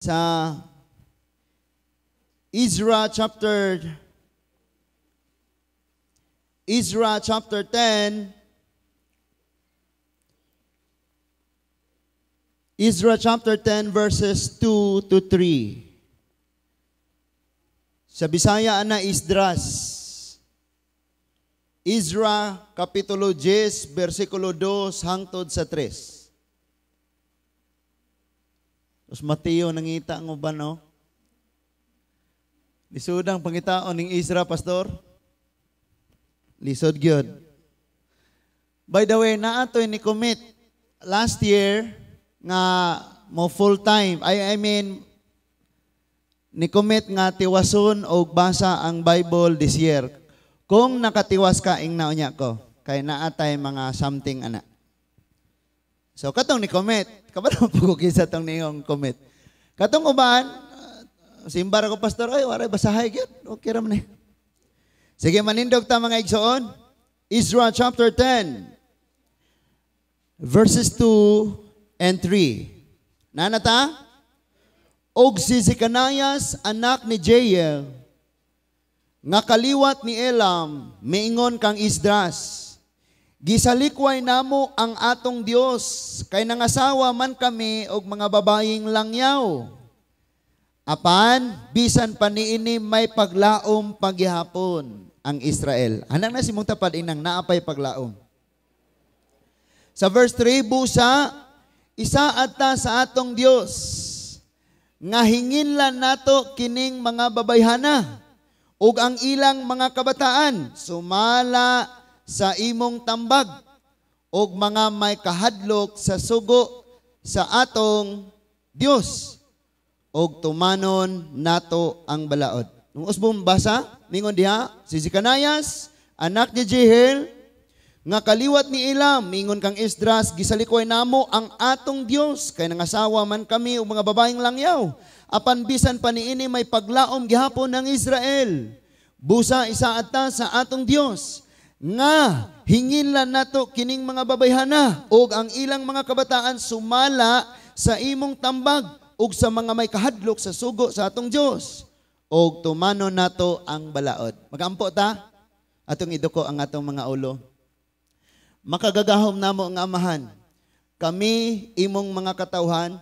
Sa Ezra chapter 10, Ezra chapter 10 verses 2 to 3. Sa Bisaya ana Esdras. Ezra kapitulo 10 bersikulo 2 hangtod sa 3. Tapos Mateo nangita ang uban, no? Lisudang pangitaon ning Ezra, pastor. Lisod gyud. By the way, naatoy ni commit last year nga mo full time. I mean, ni commit nga tiwason og basa ang Bible this year. Kung nakatiwas ka, ing naunya ko. Kay naatay mga something ana. So katong ni commit, kabalo po ko kinsa tong niyong commit. Katong uban, simbar ako, pastor, ay waray basahay gyud. Okay ra man eh. Sige, manindog ta, mga igsoon. Ezra chapter 10 verses 2 and 3. Nanata? Og si Zekanayas, anak ni Jeiel, nga kaliwat ni Elam, miingon kang Esdras, "Gisalikway namo ang atong Dios kay nangasawa man kami og mga babayeng langyaw. Apan bisan pa niini, may paglaom paghihapon ang Israel." Hanang na si mong tapad inang naapay paglaom. Sa verse 3, "Busa, isaad ta sa atong Dios nga hinginlan nato kining mga babayhana ug ang ilang mga kabataan sumala sa imong tambag ug mga may kahadlok sa sugo sa atong Dios ug tumanon nato ang balaod." Nung usbong basa, mingon diha, si Zekanayas, anak ni Jehiel, nga kaliwat ni Elam, mingon kang Esdras, "Gisalikway namo ang atong Dios kay nangasawa man kami og mga babaeng langyaw. Apan bisan pa niini, may paglaom gihapon ng Israel. Busa, isaad ta sa atong Dios nga hinginlan nato kining mga babayhana ug ang ilang mga kabataan sumala sa imong tambag ug sa mga may kahadlok sa sugo sa atong Dios ug tumanon nato ang balaod." Magampo ta, atong iduko ang atong mga ulo. Makagagahom namo nga Amahan, kami imong mga katawhan,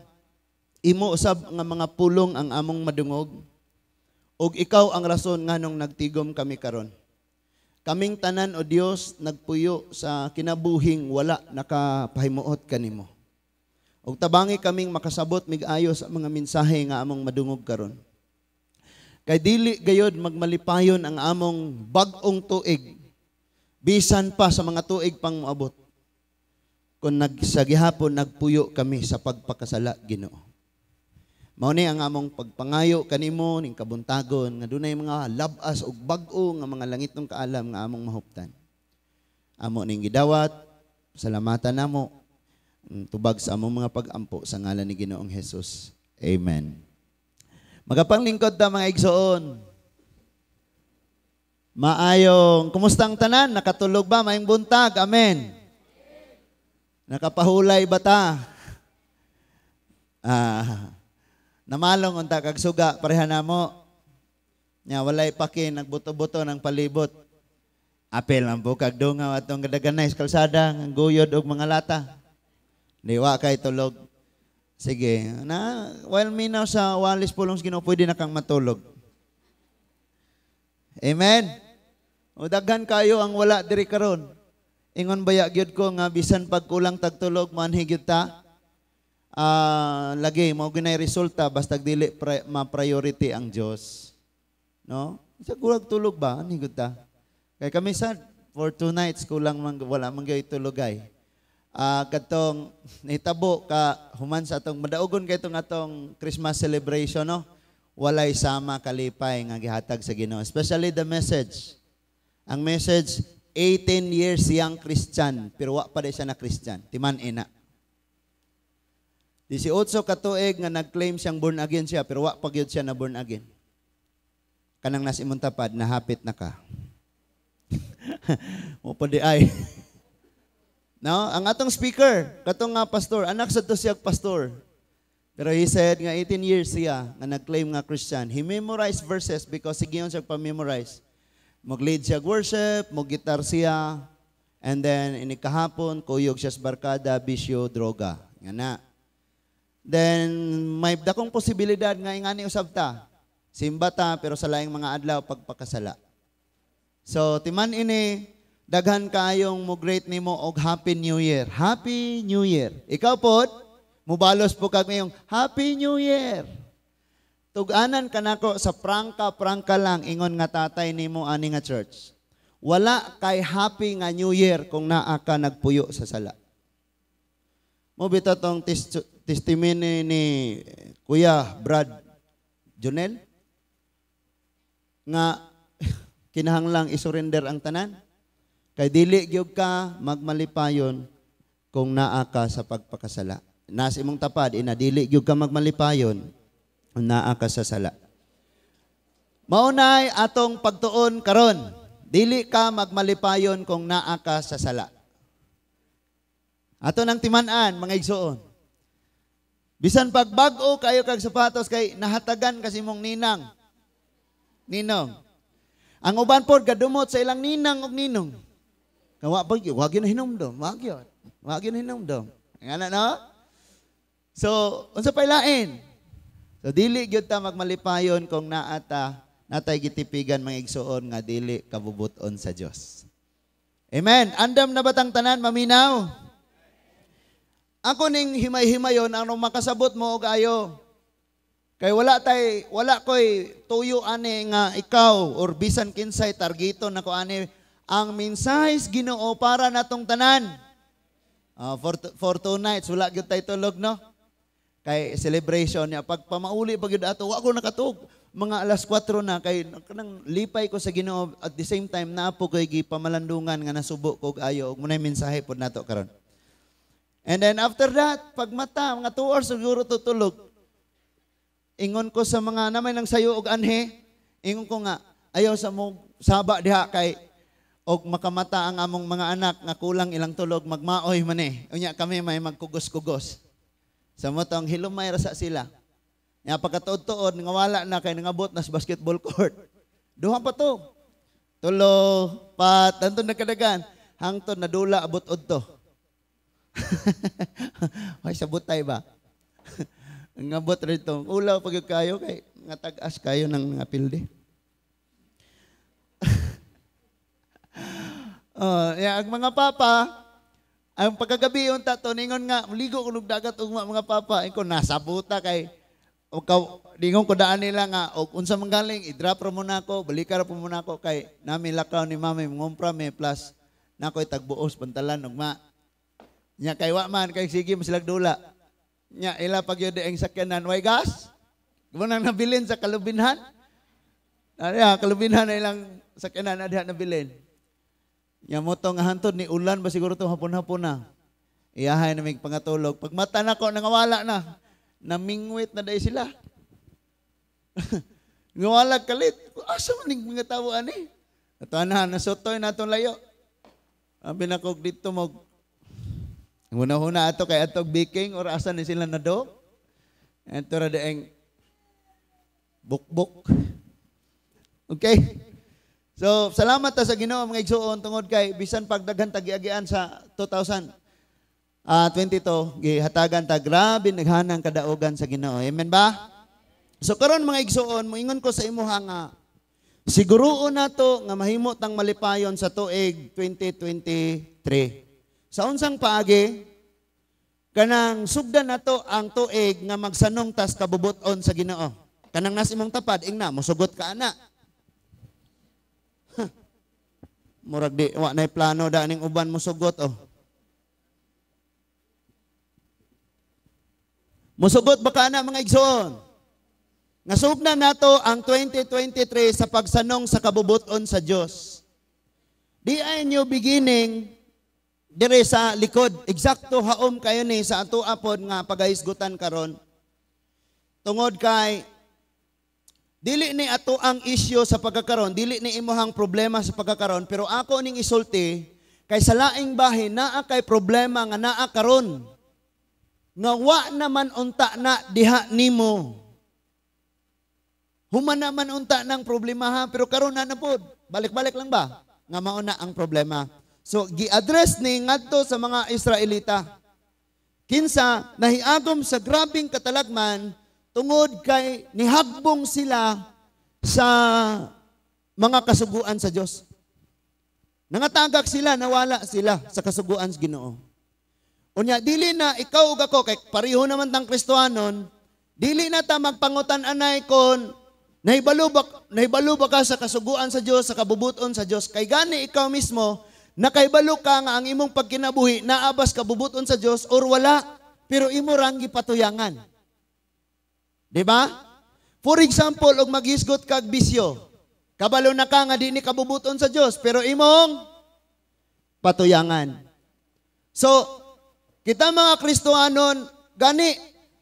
imo usab nga mga pulong ang among madungog, ug ikaw ang rason nganong nagtigom kami karon. Kaming tanan, o Dios, nagpuyo sa kinabuhing wala nakapahimuot kanimo. Ug tabangi kaming makasabot mig-ayo sa mga mensahe nga among madungog karon. Kay dili gayod magmalipayon ang among bag-ong tuig bisan pa sa mga tuig pang moabot kung sa gihapon nagpuyo kami sa pagpakasala, Ginoo. Mao ni ang among pagpangayo kanimo ning kabuntagon nga dunay mga labas ug bag-o nga mga langitnong kaalam nga among mahuptan. Amo ning gidawat, salamatan namo tubag sa among mga pag-ampo sa ngalan ni Ginoong Hesus. Amen. Magapanglingkod ta, mga igsoon. Maayong, kumusta ang tanan? Nakatulog ba? Maayong buntag. Amen. Nakapahulay ba ta? Namalong unta kag suga pareha namo. Nya walay paki nagbuto-buto ng palibot. Apel ang bukag dungaw atong gadaganay sa kalsada ang guyod og mga lata. Diwa kay tulog. Sige, na while minaw sa walis pulong sa Ginoo, pwede na kang matulog. Amen. O daghan kayo ang wala diri karon. Ingon baya gyud ko nga bisan pag kulang tagtulog, manhi gyud ta. Lagi mao ginay resulta basta dili ma-priority ang Dios. No? Sa kulang tulog ba ani gyud ta? Kay kami sad for 2 nights kulang man, wala man gyud tulogay. Katong nitabo ka human sa atong madaugon kay itong atong Christmas celebration, no, walay sama kalipay nga gihatag sa Ginoo, especially the message. Ang message, 18 years siyang Christian pero wa pa siya na Christian. Timan ina, 18 ka tuig nga nag-claim siyang born again siya pero wa pa gyud siya na born again. Kanang nas imong tapad, nahapit na ka mo pa di ay. No, ang atong speaker, katong nga pastor, anak sa to siya pastor. Pero he said nga 18 years siya nga nag-claim nga Christian. He memorized verses because sige siya pa-memorize. Mag-lead siya worship, mag-guitar siya, and then inikahapon, kuyog siya sa barkada, bisyo, droga. Nga na. Then may dakong posibilidad nga ingani usab ta. Simba ta pero sa laing mga adlaw pagpakasala. So timan ini daghan kaayong mo greet nimo og Happy New Year. Happy New Year. Ikaw pod mubalos po kag ngayong Happy New Year. Tug-anan kanako sa prangka-prangka lang ingon nga tatay nimo ani nga church. Wala kay happy nga New Year kung naa ka nagpuyo sa sala. Mo bitaw tong testimony ni Kuya Brad Jonel nga kinahanglang isurrender ang tanan. Kay dili gyud ka magmalipayon kung naa ka sa pagpakasala. Nas imong tapad ina dili gyud ka magmalipayon kung naa ka sa sala. Maunay atong pagtuon karon. Dili ka magmalipayon kung naa ka sa sala. Ato nang timan-an, mga igsoon. Bisan pagbag-o kayo kag sapatos kay nahatagan kasi mong ninang. Ninong. Ang uban pod gadumot sa ilang ninang og ninong. Kawa pag wa gyud hinumdom, wa gyud. Wa gyud hinumdom. Ngana no? So, unsa pay lain? So dili gyud ta magmalipayon kung naa ta natay gitipigan mga igsoon nga dili kabubuton sa Dios. Amen. Andam na batang tanan maminaw? Ako ning himay-himayon ang makasabot mo og ayo. Kay wala koy tuyo ani nga ikaw or bisan kinsay targeton nako ani ang mensahe sa Ginoo para natong tanan. For 2 nights wala gyud tay tulog, no? Kay celebration niya pag pamauli pag gyud ato wa ko nakatug mga alas 4 na kay kanang lipay ko sa Ginoo, at the same time naa po koy gipamalandungan nga nasubo ko og ayo ug munay mensahe pod nato karon. And then after that, pag mata, mga 2 hours siguro tutulog. Ingon ko sa mga namay nang sayo og anhe, ingon ko nga, ayaw sa mo saba diha kay og makamata ang among mga anak nga kulang ilang tulog, magmaoy man eh. Unya kami may magkugos-kugos. Sa motong hilumay ra sa sila. Nya pagkatuod-tuod nga wala na kay nangabot na sa basketball court. Duha pa to. Tulo, pat, tanto nagkadagan. Hangtod nadula abot udto. Ay, sabutay ba? Ngabot rito. Ulaw pag kayo kay nga tag-as kayo ng mga pildi. Oh, ya, ang mga papa, ang pagkagabi yung tato, ningon nga, ligo ko dagat ugma mga papa, ingon nasabuta kay o ka, dingon ko daan nila nga og unsa man galing i-drop ra mo nako, balikan ra po mo nako kay nami lakaw ni mami mangumpra mi plus nakoy tagbuos pantalan ugma. Nya kay wa man kay sige mo silag dula. Nya ila pag yun ang sakyanan way gas. Mo nang nabilin sa kalubinhan. Ano kalubinhan na ilang sakyanan na diha nabilin. Nya mo to nga hantod ni ulan ba siguro to hapon-hapon na. Iyahay na mig pangatulog. Pag mata nako nangawala na. Namingwit na dahil sila. Ngawala kalit. Asa man ning mga tawo ani? Ato na nasutoy na atong layo. Abi na kog dito mo huna-huna ato kay atog baking or asa ni sila na do. Ato ra daeng bukbuk. Okay? So, salamat ta sa Ginoo mga igsuon tungod kay bisan pagdaghan tagiagian sa 2022 gihatagan ta grabe naghanang kadaugan sa Ginoo. Amen ba? So karon mga igsuon, moingon ko sa imuha nga siguruon nato nga mahimo tang malipayon sa tuig 2023. Sa unsang paagi? Kanang sugdan nato ang tuig nga magsanong tas kabubuton sa Ginoo. Kanang nas imong tapad ingna mosugot ka ana. Murag di wa nay plano da ning uban mosugot oh. Mosugot ba ka na mga igsoon? Nga sugdan nato ang 2023 sa pagsanong sa kabubuton sa Dios. Di ay new beginning dire sa likod. Eksakto haom kayo ni sa ato apod nga pagahisgutan karon. Tungod kay dili ni ato ang isyu sa pagkakaron, dili ni imuhang problema sa pagkakaron, pero ako ning isulti kay sa laing bahin naa kay problema nga naa karon. Nga wa naman unta na diha nimo. Human naman unta ng problema ha, pero karon na na pod. Balik-balik lang ba? Nga mao na ang problema. So gi-address ni ngadto sa mga Israelita. Kinsa nahiagom sa grabing katalagman tungod kay nihagbong sila sa mga kasuguan sa Dios. Nangatagak sila, nawala sila sa kasuguan sa Ginoo. Unya dili na ikaw ug ako kay pareho naman tang Kristohanon, dili na ta magpangutan anay kon nahibalo ba ka sa kasuguan sa Dios, sa kabubuton sa Dios. Kay gani ikaw mismo nakaibalo ka nga ang imong pagkinabuhi naabas kabubuton sa Dios or wala, pero imo rang gipatuyangan. Di ba? For example, og maghisgot kag bisyo, kabalo na ka nga di ni kabubuton sa Dios, pero imong patuyangan. So, kita mga Kristohanon, gani,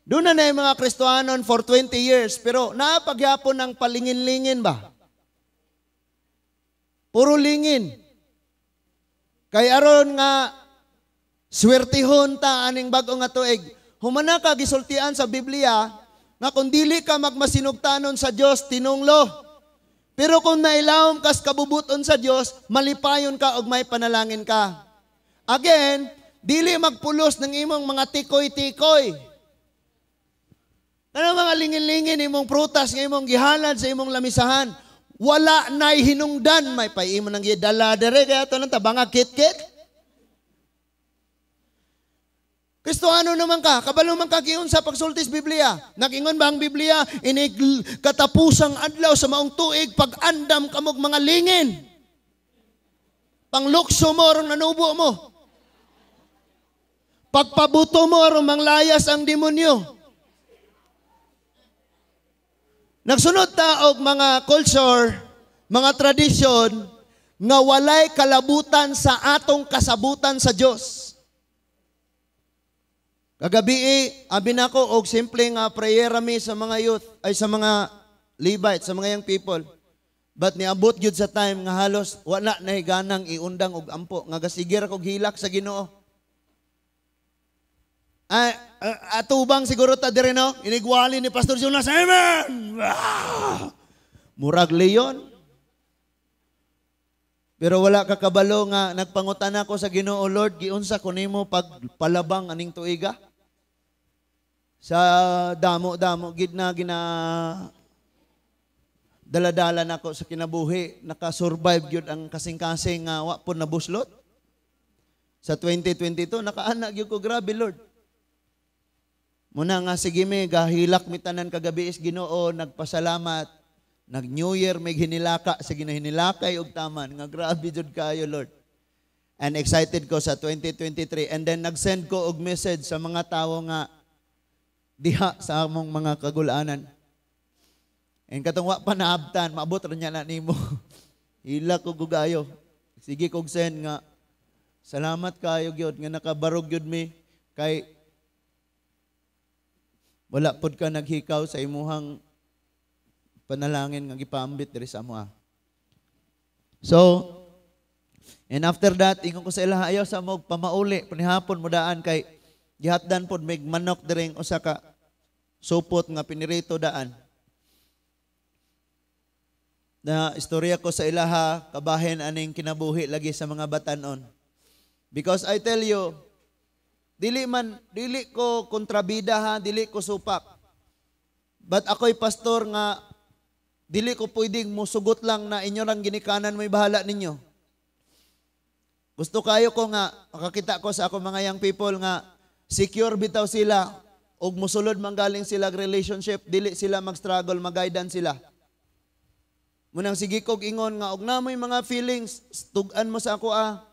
doon na yung mga Kristohanon for 20 years, pero naapagyapon ng palingin-lingin ba? Puro lingin. Kay aron nga swertihon ta aning bag-o nga tuig. Humana ka gisultian sa Biblia nga kung dili ka magmasinugtanon sa Dios, tinunglo. Pero kung nailawom kas kabubuton sa Dios, malipayon ka og may panalangin ka. Again, dili magpulos ng imong mga tikoy-tikoy. Kanang mga lingin-lingin imong prutas nga imong gihalad sa imong lamisahan, wala na'y hinungdan, may pay imo nang gidala dere kaya to nang tabanga kit-kit. Kristohano naman ka, kabalo man ka giun sa pagsulti sa Biblia. Nagingon ba ang Biblia, inig katapusang adlaw sa maong tuig, pag-andam kamog mga lingin. Panglukso mo aron nanubo mo. Pagpabuto mo aron manglayas ang demonyo. Nagsunod ta og mga culture, mga tradisyon nga walay kalabutan sa atong kasabutan sa Dios. Kagabi, abi nako og simple nga prayer mi sa mga youth, ay sa mga Levites, sa mga young people. But niabot gyud sa time nga halos wala na higanang iundang og ampo nga gasigir ako hilak sa Ginoo. Ay, atubang siguro ta dire no, inigwali ni Pastor Jonas, amen. Ah! Murag leon. Pero wala ka kabalo nga nagpangutan ako sa Ginoo, Lord, giunsa ko nimo pagpalabang aning tuiga? Sa damo-damo gid na gina dala-dala nako sa kinabuhi, naka-survive gyud ang kasing-kasing nga wa po nabuslot. Sa 2022 nakaana gyud ko, grabe Lord. Muna nga sige mi gahilak mi tanan kagabi is Ginoo, nagpasalamat. Nag New Year may hinilaka sa ginahinilakay og taman nga grabe jud kayo Lord. And excited ko sa 2023, and then nag-send ko og message sa mga tawo nga diha sa among mga kagulanan. And katong wa pa naabtan, maabot ra niya na nimo. Hilak ko gugayo. Sige kog send nga salamat kayo gyud nga nakabarog gyud mi kay wala pod ka naghikaw sa imuhang panalangin nga gipaambit diri sa amoa. So, and after that, ingon ko sa ilaha, ayaw sa mo pamauli, panihapon mo daan kay gihatdan pod mig manok diring usa ka supot nga pinirito daan. Na istorya ko sa ilaha, kabahin aning kinabuhi lagi sa mga batanon. Because I tell you, dili man, dili ko kontrabida ha, dili ko supak. But ako'y pastor nga dili ko pwedeng musugot lang na inyo lang ginikanan, may bahala ninyo. Gusto kayo ko nga makakita ko sa ako mga young people nga secure bitaw sila og musulod manggaling sila relationship, dili sila mag-struggle, mag-guidance sila. Munang sige kog ingon nga og namoy mga feelings, tugan mo sa ako ah.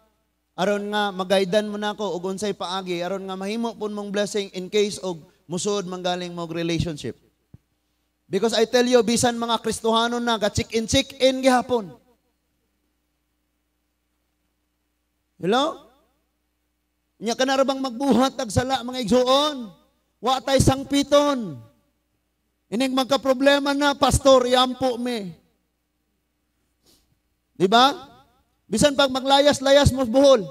Aron nga magaidan mo nako og unsay paagi aron nga mahimo pun mong blessing in case og musuod manggaling mo relationship. Because I tell you, bisan mga Kristohanon na ga check in gihapon. Hello? Nya ka na ra bang magbuhat ag sala mga igsuon? Wa tay sangpiton. Ining magka problema na, pastor, yampo mi. Di ba? Bisan pag maglayas-layas mo buhol.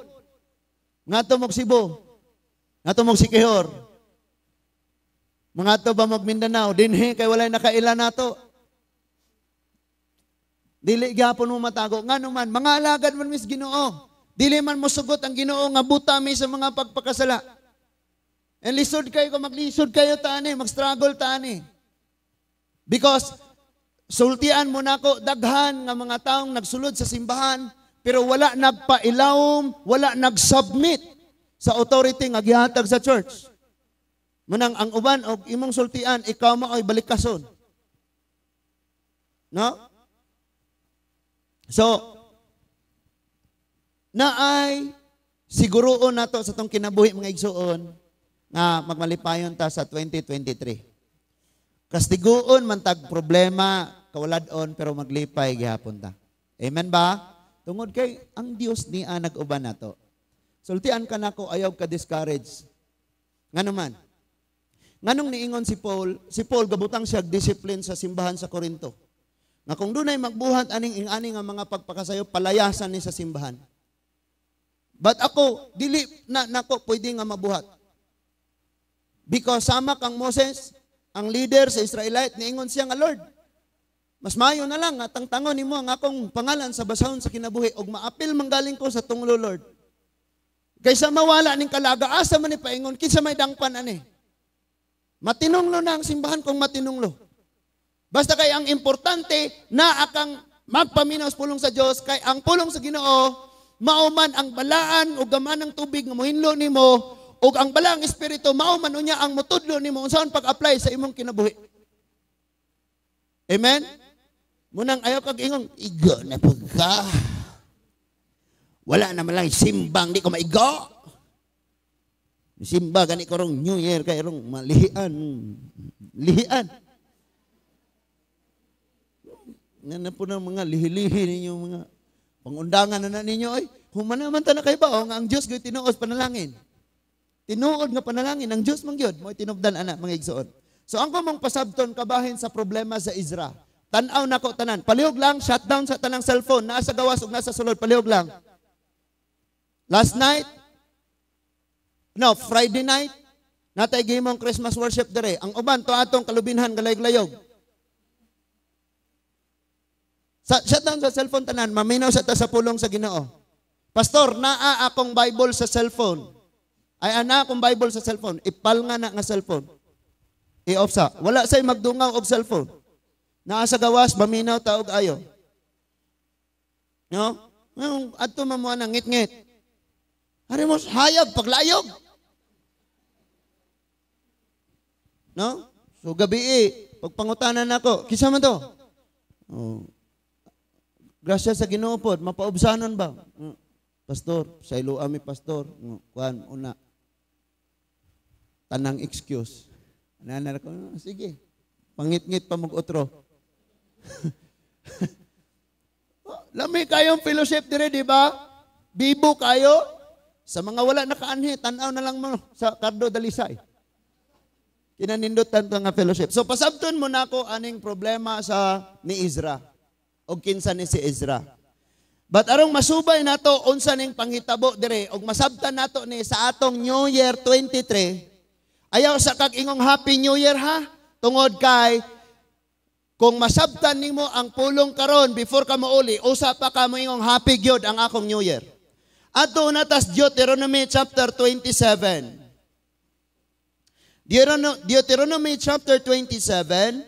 Ngadto mog Cebu. Ngadto mog Siquijor. Mga to ba mag Mindanao, dinhi kay walay nakaila nato. Dili gyapon mo matago. Ngano man, mga alagad man mis Ginoo. Dili man mosugot ang Ginoo nga buta mi sa mga pagpakasala. And lisod kayo kung maglisod kayo taani, mag-struggle taani. Because sultian mo nako daghan nga mga taong nagsulod sa simbahan pero wala nagpailawom, wala nag-submit sa authority nga gihatag sa church. Munang ang uban og imong sultian, ikaw mo ay balikason. No? So, naay siguroon nato sa tong kinabuhi, mga igsuon, nga magmalipayon ta sa 2023. Kastiguon man tag problema, kawalad-on, pero maglipay gihapon ta. Amen ba? Tungod kay ang Dios niya nag-uban nato. Sultian ka nako, ayaw ka discourage. Ngano man? Nganong niingon si Paul? Si Paul gabutang siya discipline sa simbahan sa Korinto. Nga kung dunay magbuhat aning ingani nga mga pagpakasayo, palayasan ni sa simbahan. But ako, dili na nako pwede nga mabuhat. Because sama kang Moses, ang leader sa Israelite, niingon siya nga, "Lord, mas mayo na lang nga tangtangon nimo ang akong pangalan sa basahon sa kinabuhi og maapil manggaling ko sa tunglo, Lord. Kaysa mawala ning kalaga, asa man ni paingon, kinsa may dangpan ani? Matinunglo na ang simbahan kung matinunglo." Basta kay ang importante na akang magpaminaw sa pulong sa Dios, kay ang pulong sa Ginoo mao man ang balaan o gaman ng tubig nga mohinlo nimo, ug ang balaang espiritu mao man unya ang motudlo nimo unsaon pag-apply sa imong kinabuhi. Amen? Munang ayaw kag ingong, "Igo na pagka. Wala na man lang simbang, di ko maigo. Simba gani ko rong New Year kay rong malihian. Lihian." Nga na po ng mga lihi-lihi ninyo, mga pangundangan na ninyo, ay, humana man ta na kay ba, o, nga ang Diyos gyoy tinuod panalangin. Tinuod nga panalangin, ang Diyos man gyud, mo'y tinubdan ana, mga igsoon. So ang kumong pasabton kabahin sa problema sa Ezra. Tan-aw nako tanan. Palihog lang, shutdown sa tanang cellphone. Nasa gawas ug nasa sulod, palihog lang. Last night, no, Friday night, natay gihimong Christmas worship dire. Ang uban to atong kalubinhan galayog-layog. Sa shutdown sa cellphone tanan, maminaw sa ta sa pulong sa Ginoo. "Pastor, naa akong Bible sa cellphone." Ay, ana akong Bible sa cellphone. Ipal nga na nga cellphone. I-off sa. Wala say magdungaw og cellphone. Naa sa gawas, maminaw ta og ayo. No? Yung adto mamuha ng ngit-ngit. Hari mo, hayag, paglayog. No? So gabi eh, pagpangutanan nako, kinsa man to? Oh. Grasya sa Ginoo pod, mapaubsanon ba? Pastor, sa ilo ami pastor, kuan una. Tanang excuse. Ana ko, sige. Pangit-ngit pa mag otro. Lami kayong fellowship dire, di ba? Bibo kayo. Sa mga wala nakaanhi, tan-aw na lang mo sa Cardo Dalisay. Kinanindot tanto nga fellowship. So pasabton mo nako aning problema sa ni Ezra o kinsa ni si Ezra. But arong masubay nato unsa ning panghitabo dire og masabtan nato ni sa atong New Year 23. Ayaw sa kag ingong Happy New Year ha, tungod kay kung masabtan nimo ang pulong karon before ka mauli, usa pa ka moingong happy gyud ang akong New Year. Adto na tas Deuteronomy chapter 27. Deuteronomy chapter 27.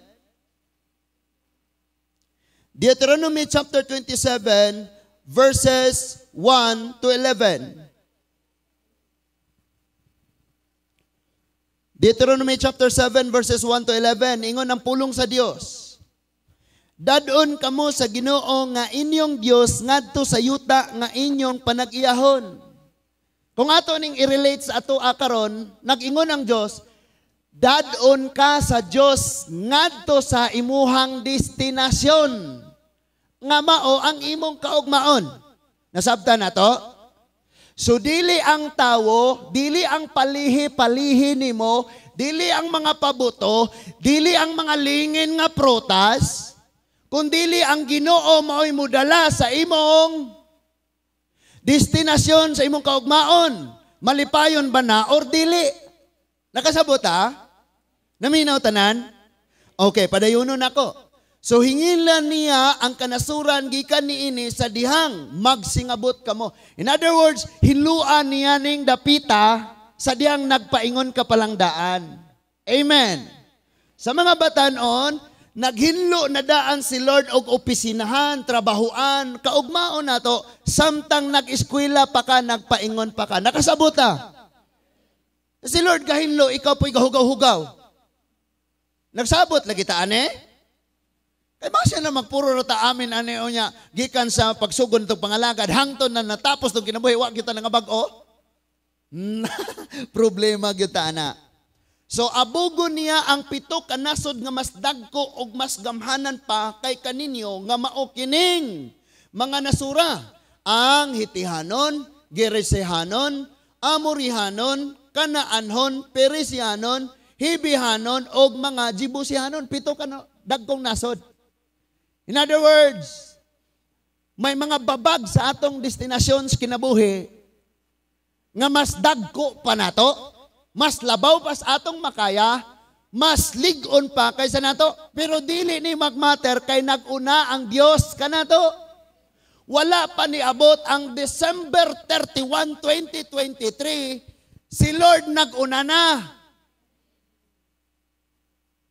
Deuteronomy chapter 27 verses 1 to 11. Deuteronomy chapter 7 verses 1 to 11, ingon ang pulong sa Dios. Dadon kamo sa Ginoo nga inyong Dios ngadto sa yuta nga inyong panag-iyahon. Kung ato ning i-relate sa ato karon, nag-ingon ang Dios, dadon ka sa Dios ngadto sa imuhang destinasyon nga mao ang imong kaugmaon. Nasabtan nato? So dili ang tawo, dili ang palihi-palihi nimo, dili ang mga pabuto, dili ang mga lingin nga prutas, kundili ang Ginoo mao'y modala sa imong destinasyon, sa imong kaugmaon. Malipayon ba na or dili? Nakasabot ha? Naminaw tanan? Okay, padayonon nako. So hingilan niya ang kanasuran gikan niini sa dihang magsingabot kamo. In other words, hinluan niya ning dapita sa dihang nagpaingon ka palang daan. Amen. Sa mga batanon, naghinlo na daan si Lord og opisinahan, trabahuan, kaugmaon nato samtang nag-eskwela pa ka, nagpaingon pa ka. Nakasabot ta. Si Lord gahinlo, ikaw po'y gahugaw-hugaw. Nagsabot lagi ta ane? Kay ba siya na magpuro ra ta amin ane o niya gikan sa pagsugod nitong pangalagad hangtod na natapos tong kinabuhi, wa kita nga bag-o? Problema gyud ta ana. So abugon niya ang pito ka nasod nga mas dagko og mas gamhanan pa kay kaninyo nga mao kining mga nasura: ang Hitihanon, Geresehanon, Amorihanon, Kanaanhon, Perisianon, Hibihanon og mga Jebusihanon. Pito ka dagkong nasod. In other words, may mga babag sa atong destinasyon sa kinabuhi nga mas dagko pa nato, mas labaw pa sa atong makaya, mas lig-on pa kaysa nato. Pero dili ni magmatter kay nag-una ang Dios kanato. Wala pa niabot ang December 31, 2023, si Lord nag-una na.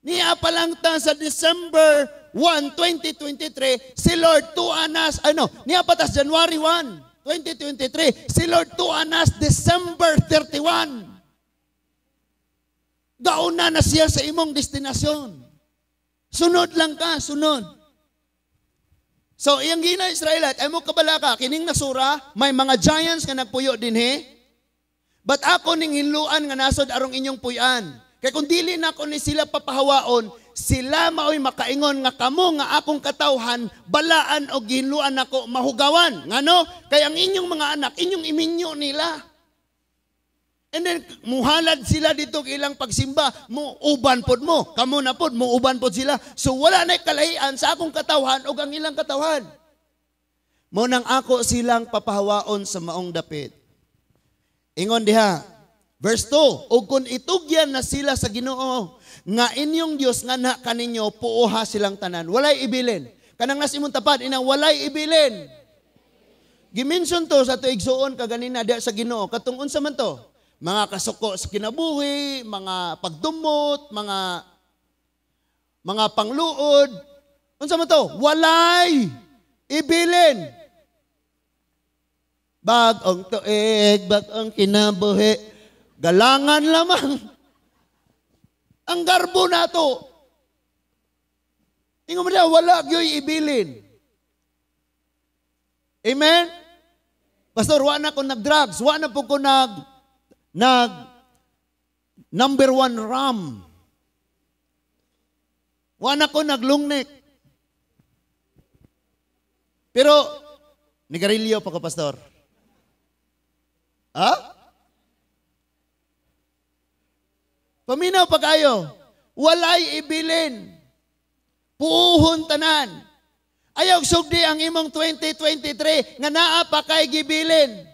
Niya pa lang ta sa December 1, 2023, si Lord tuanas, ano, niya pa tas January 1, 2023, si Lord tuanas December 31. Gauna na siya sa imong destinasyon. Sunod lang ka, sunod. So, iyang gina Israelite, ay mo kabala ka, kining nasura, may mga giants nga nagpuyo dinhi. But ako ning hinluan nga nasod arong inyong puyan. Kay kung dili na ako ni sila papahawaon, sila maoy makaingon nga kamo nga akong katawhan, balaan o gihinluan nako mahugawan. Ngano? Kay ang inyong mga anak, inyong iminyo nila. And then, muhalad sila dito ilang pagsimba, mo uban pod mo, kamo na pod, mo uban pod sila. So wala na kalahian sa akong katawhan o ang ilang katawhan. Mo nang ako silang papahawaon sa maong dapit. Ingon diha, verse 2, "Og kung itugyan na sila sa Ginoo, nga inyong Dios nga na kaninyo, puoha silang tanan." Walay ibilin. Kanang nas imong tapad, inang walay ibilin. Gimension to sa tuigsuon kaganina diha sa Ginoo. Katong unsa man to? Mga kasuko sa kinabuhi, mga pagdumot, mga pangluod. Unsa man to? Walay ibilin. Bag-ong tuig, bag-ong kinabuhi, galangan lamang. Ang garbo nato. Ingon mo niya, wala gyoy ibilin. Amen? Pastor, wa na ko nag-drugs, wa na po ko nag number one ram. Wa na ko naglungnik. Pero, nigarilyo pa ko, Pastor. Ha? Paminaw pa kayo. Walay ibilin. Puhon tanan. Ayaw sugdi ang imong 2023 nga naa pa kay gibilin.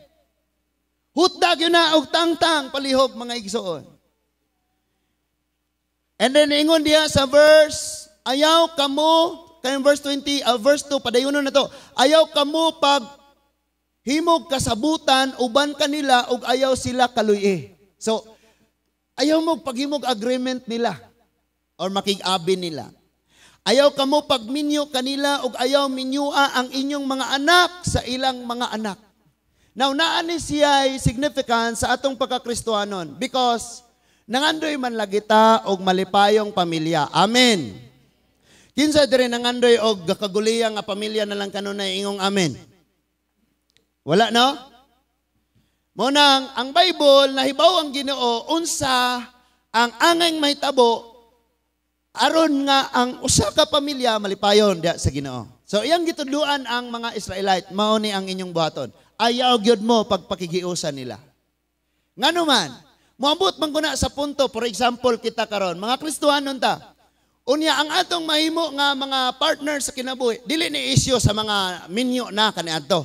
Hutdag yun na og tangtang palihog, mga igsoon. And then ingon diha sa verse, ayaw kamo, kayong verse 20, verse 2, padayonon na to. Ayaw kamo pag himog kasabutan uban kanila ug ayaw sila kaluy. So, ayaw mo paghimog agreement nila or makig-abi nila. Ayaw kamo pagminyo kanila ug ayaw minyua ang inyong mga anak sa ilang mga anak. Now, naa ni siya'y significance sa atong pagkakristohanon because nangandoy man lagi ta og malipayong pamilya. Amen. Kinsa diri nangandoy og gakaguliya nga pamilya na lang kanunay, ingong amen? Wala, no? Mo nang ang Bible nahibaw ang Ginoo unsa ang angay mahitabo aron nga ang usa ka pamilya malipayon diha sa Ginoo. So iyang gitudloan ang mga Israelite, mao ni ang inyong buhaton. Ayaw gyud mo pagpakigiusan nila. Ngano man, moabot man kuna sa punto, for example kita karon, mga Kristohanon ta. Unya ang atong mahimo nga mga partner sa kinabuhi, dili ni issue sa mga minyo na kaniadto.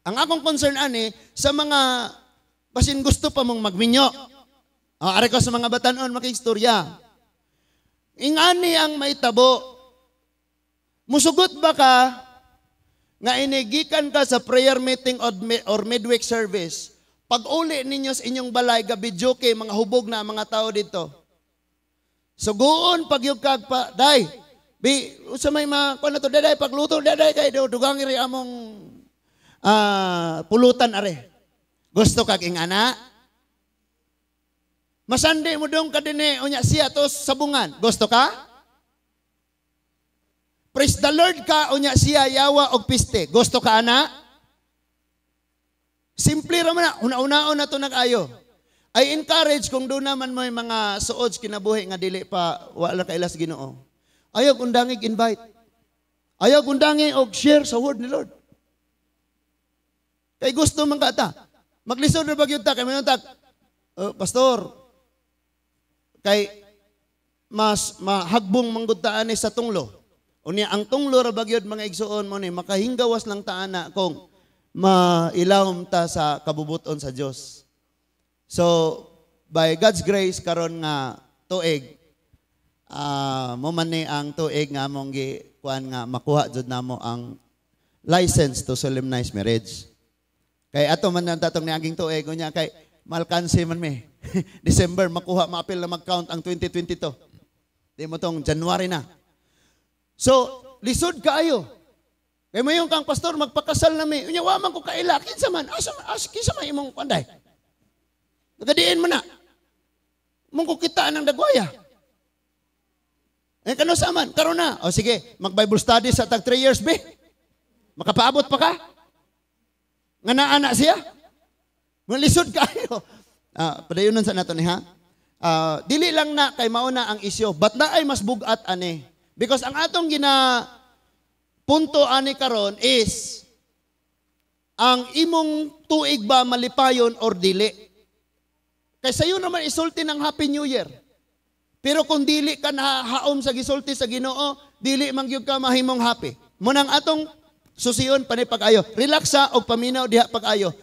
Ang akong concern ani sa mga basin gusto pa mong magminyo. Oh, are ko sa mga batanon makiistorya. Ingani ang maitabo. Musugot ba ka nga inigikan ka sa prayer meeting or midweek service, pag uli ninyo sa inyong balay, gabi joke, mga hubog na ang mga tao dito. Suguon pag yung kag pa, day, bi, usa may mga, kuan na to, daday, pagluto, daday, kay dugang iri among pulutan are. Gusto kag ingana? Masandi mo dong ka dinhi, unya siya to sabungan. Gusto ka? Praise the Lord ka, unya siya yawa og piste. Gusto ka, ana? Simple ra man na, una-unaon na to nag-ayo. I encourage kung doon naman mo yung mga suod kinabuhi nga dili pa wala kaila sa Ginoo. Ayaw undangig invite. Ayaw undangi og share sa word ni Lord. Kay gusto man ka ta. Maglisod ra ba gyud ta kay mayon ta, "Oh, pastor, kay mas mahagbong manggod ta ani sa tunglo." Unya ang tunglo ra ba gyud, mga igsuon, mo ni makahinggawas lang ta ana kung mailawom ta sa kabubuton sa Dios. So by God's grace, karon nga tuig, mo man ni ang tuig nga among gi kuan nga makuha jud namo ang license to solemnize marriage. Kay ato man ang tatong niaging tuig, unya kay malkansi man mi. December makuha, maapil na mag-count ang 2022. Di mo tong January na. So, lisod kaayo. Kay mayon kang pastor, magpakasal na mi. Unya wa man ko kaila, kinsa man? Asa as kinsa man imong kanday? Nagadiin mo na. Mong ko kita ng dagwaya. Eh kano sa man? Karon na. O sige, mag Bible study sa tag 3 years be. Makapaabot pa ka? Nga naa na siya? Malisod kayo. Padayonon sa nato ni ha. Dili lang na kay mauna ang isyo, but na ay mas bugat ani. Because ang atong gina punto ani karon is ang imong tuig ba malipayon or dili. Kay sayo naman isulti ng Happy New Year. Pero kung dili ka nahaom sa gisulti sa Ginoo, dili man gyud ka mahimong happy. Munang atong susion panay pag-ayo. Relax sa og paminaw diha pag-ayo.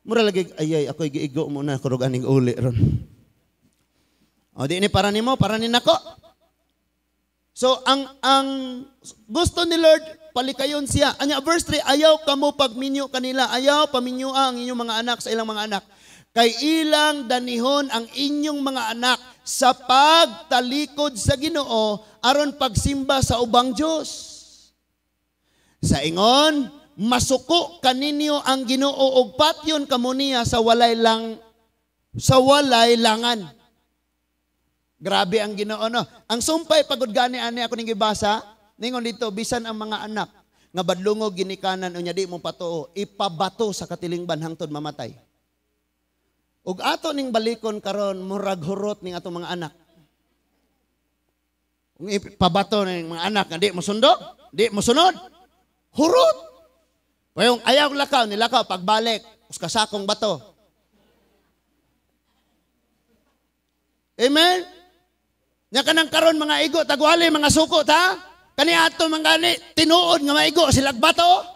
Mura lagi ay ay ako'y giigo mo na kurog aning uli ron. O di ni para nimo, para ni nako. So ang gusto ni Lord palikayon siya. Anya verse 3, ayaw kamo pagminyo kanila, ayaw paminyo ang inyong mga anak sa ilang mga anak. Kay ilang danihon ang inyong mga anak sa pagtalikod sa Ginoo aron pagsimba sa ubang Dios. Sa ingon, masuko kaninyo ang Ginoo og patyon kamo niya sa walay langan. Grabe ang Ginoo, no. Ang sumpay pagod gani ani ako ning gibasa, ningon dito bisan ang mga anak nga badlungog ginikanan unya di mo patuo, ipabato sa katilingban hangtod mamatay. Ug ato ning balikon karon, murag hurot ning atong mga anak. Kung ipabato ning mga anak nga di mo sundo, di mo sunod, hurot. Payong ayaw lakaw, nilakaw pagbalik, kasakong bato. Amen? Nya kanang karon mga igo tagwali mga suko ta, kani ato man gani tinuod nga maigo silag bato.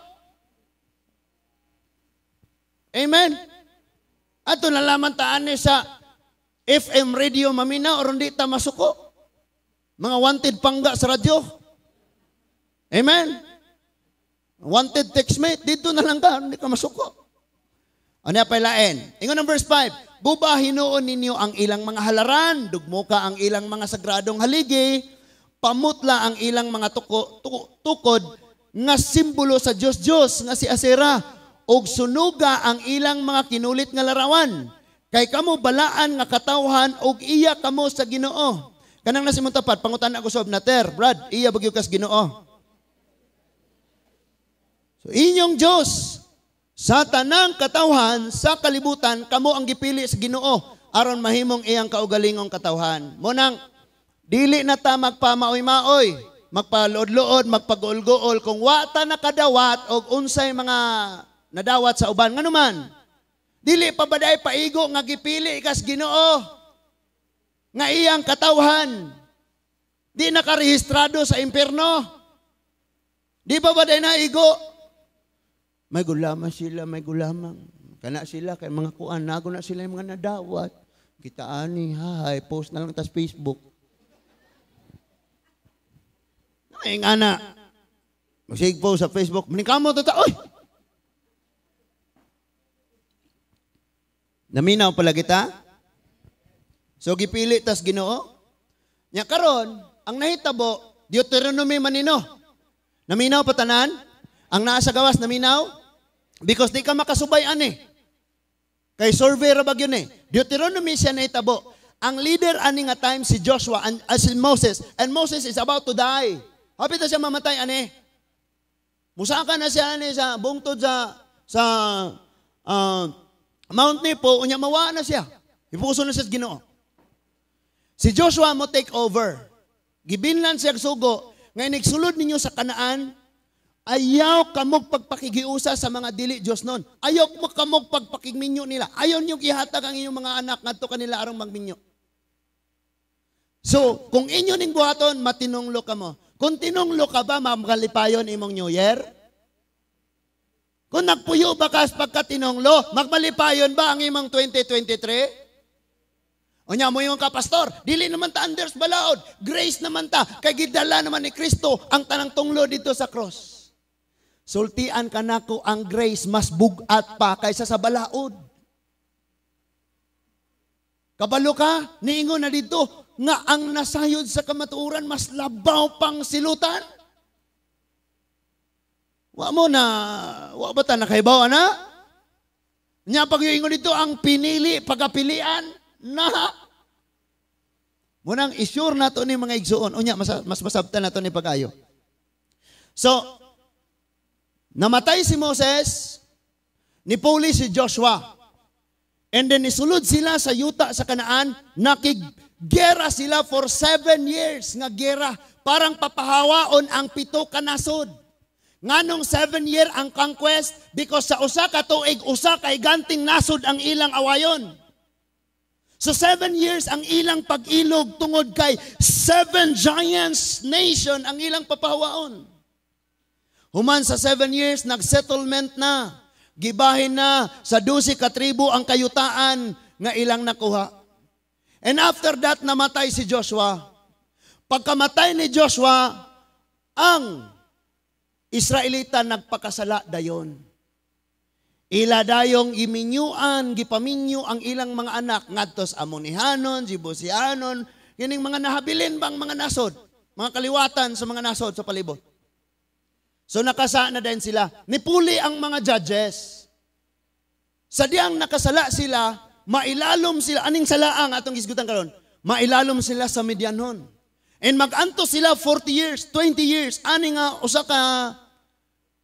Amen? Ato nalaman ta ani sa FM radio mamina or hindi ta masuko. Mga wanted pangga sa radyo. Amen? Wanted textmate, dito na lang ka, hindi ka masuko. Ano pa ilain? Ingon ang verse 5, guba hinuon ninyo ang ilang mga halaran, dugmuka ang ilang mga sagradong haligi, pamutla ang ilang mga tukod nga simbolo sa Diyos-Diyos nga si Asera, og sunuga ang ilang mga kinulit nga larawan. Kay kamo balaan nga katawhan og iya kamo sa Ginoo. Kanang nasa imong tapat, pangutan ako sob na ter, Brad, iya bagyo kas Ginoo. So inyong Diyos sa tanang katawhan sa kalibutan, kamo ang gipili sa Ginoo aron mahimong iyang kaugalingong katawhan. Munang dili na ta magpamaoy-maoy, magpaluod-luod, magpag-uol-guol kung wa ta nakadawat og unsay mga nadawat sa uban. Nganuman, dili pa ba day paigo nga gipili kas Ginoo nga iyang katawhan? Di nakarehistrado sa impierno. Di pa ba day naigo? May gulaman sila, may gulaman. Kana sila, kay mga kuan, nago na sila yung mga nadawat. Kita ani, hay, post na lang tas Facebook. May nga na. Magsigpo sa Facebook, maningkamot ta, oy! Naminaw pala kita? So gipili tas Ginoo. Nya karon, ang nahitabo, Deuteronomy manino. Naminaw pa tanan? Ang naa sa gawas naminaw? Because di ka makasubay ani. Kay survey ra ba gyud eh. Deuteronomy siya nahitabo. Ang leader ani nga time si Joshua and si Moses, and Moses is about to die. Hapit na siya mamatay ani. Musaka na siya ani sa bungtod sa Mount Nebo, unya mawa na siya. Ipuso na siya sa Ginoo. Si Joshua mo take over. Gibinlan siya sugo, nga nagsulod ninyo sa Kanaan, ayaw kamog pagpakigiusa sa mga dili Diyos nun. Ayaw mo kamog pagpakigminyo nila. Ayaw niyo ihatag ang inyong mga anak ngadto kanila arong magminyo. So, kung inyo ning buhaton, matinunglo ka mo. Kung tinunglo ka ba, magmalipayon imong New Year? Kung nagpuyo ba kas pagkatinunglo, magmalipayon ba ang imong 2023? Unya mo yung ka, pastor, dili naman ta Anders balaod, grace naman ta, kay gidala naman ni Kristo ang tanang tunglo dito sa cross. Sultian ka nako, ang grace mas bugat pa kaysa sa balaod. Kabalo ka, niingon na dito, nga ang nasayod sa kamatuoran mas labaw pang silutan. Wa mo na, wa ba ta nakahibaw, ana? Nya pag ingon dito, ang pinili, pagkapilian, na. Munang isure nato ni mga igsuon. Unya, mas, mas masabtan nato ni pag-ayo. So, namatay si Moses, nipuli si Joshua. And then nisulod sila sa yuta sa Kanaan, nakiggera sila for 7 years nga gera. Parang papahawaon ang pito ka nasod. Nganong 7 year ang conquest? Because sa usa ka tuig, usa ka higanting nasod ang ilang awayon. So 7 years ang ilang pag-ilog tungod kay seven giants nation ang ilang papahawaon. Human sa 7 years, nag-settlement na. Gibahin na sa 12 ka tribo ang kayutaan nga ilang nakuha. And after that, namatay si Joshua. Pagkamatay ni Joshua, ang Israelita nagpakasala dayon. Ila dayong giminyuan, gipaminyo ang ilang mga anak ngadto sa Amonihanon, Jebusianon, kining mga nahabilin bang mga nasod, mga kaliwatan sa mga nasod sa palibot. So nakasa na din sila. Nipuli ang mga judges. Sa diyang nakasala sila, mailalom sila, aning salaang atong gisgutan karon? Mailalom sila sa Midianhon. And maganto sila 40 years, 20 years, ani nga usa ka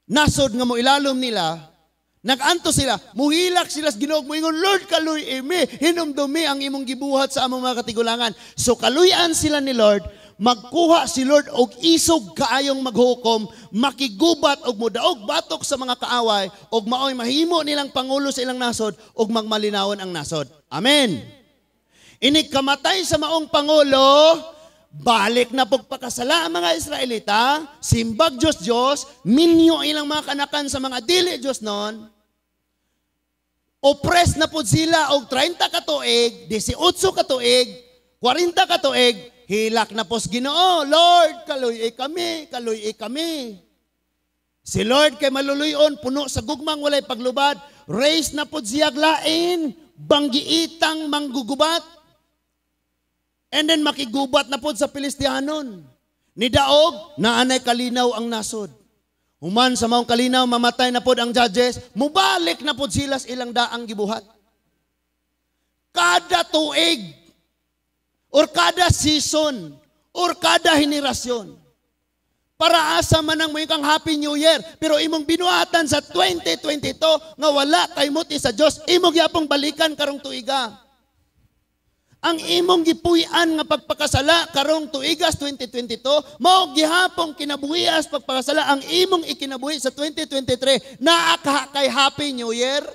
nasod nga moilalom nila. Naganto sila, muhilak sila sa Ginoo, muingon, "Lord, kaluy mi, hinumdumi ang imong gibuhat sa among mga katigulangan." So kaluyan sila ni Lord, magkuha si Lord og isog kaayong maghukom, makigubat og mudaog batok sa mga kaaway, og maoy mahimo nilang pangulo sa ilang nasod, og magmalinawon ang nasod. Amen. Inig kamatay sa maong pangulo, balik na pagpakasala ang mga Israelita, simbag Diyos Diyos, minyo ilang mga kanakan sa mga dili Diyos non, oppress na pud sila og 30 ka tuig, 18 ka tuig, 40 ka tuig, hilak na pos Ginoo, "Lord, kaluy kami, kaluy kami." Si Lord kay maluluyon, puno sa gugmang walay paglubad, raise na pud siya lain, banggiitang manggugubat. And then makigubat na pud sa Pilistianon. Nidaog, naanay kalinaw ang nasod. Human sa maong kalinaw, mamatay na pod ang judges, mubalik na pod sila sa ilang daang gibuhat. Kada tuig, or kada season, or kada henerasyon. Para asa man ang mo kang Happy New Year, pero imong binuhatan sa 2022 nga wala kay muti sa Dios, imo gyapong balikan karong tuiga. Ang imong gipuy-an nga pagpakasala karong tuigas 2022, mao gihapong kinabuhias pagpakasala ang imong ikinabuhi sa 2023. Naa ka kay Happy New Year.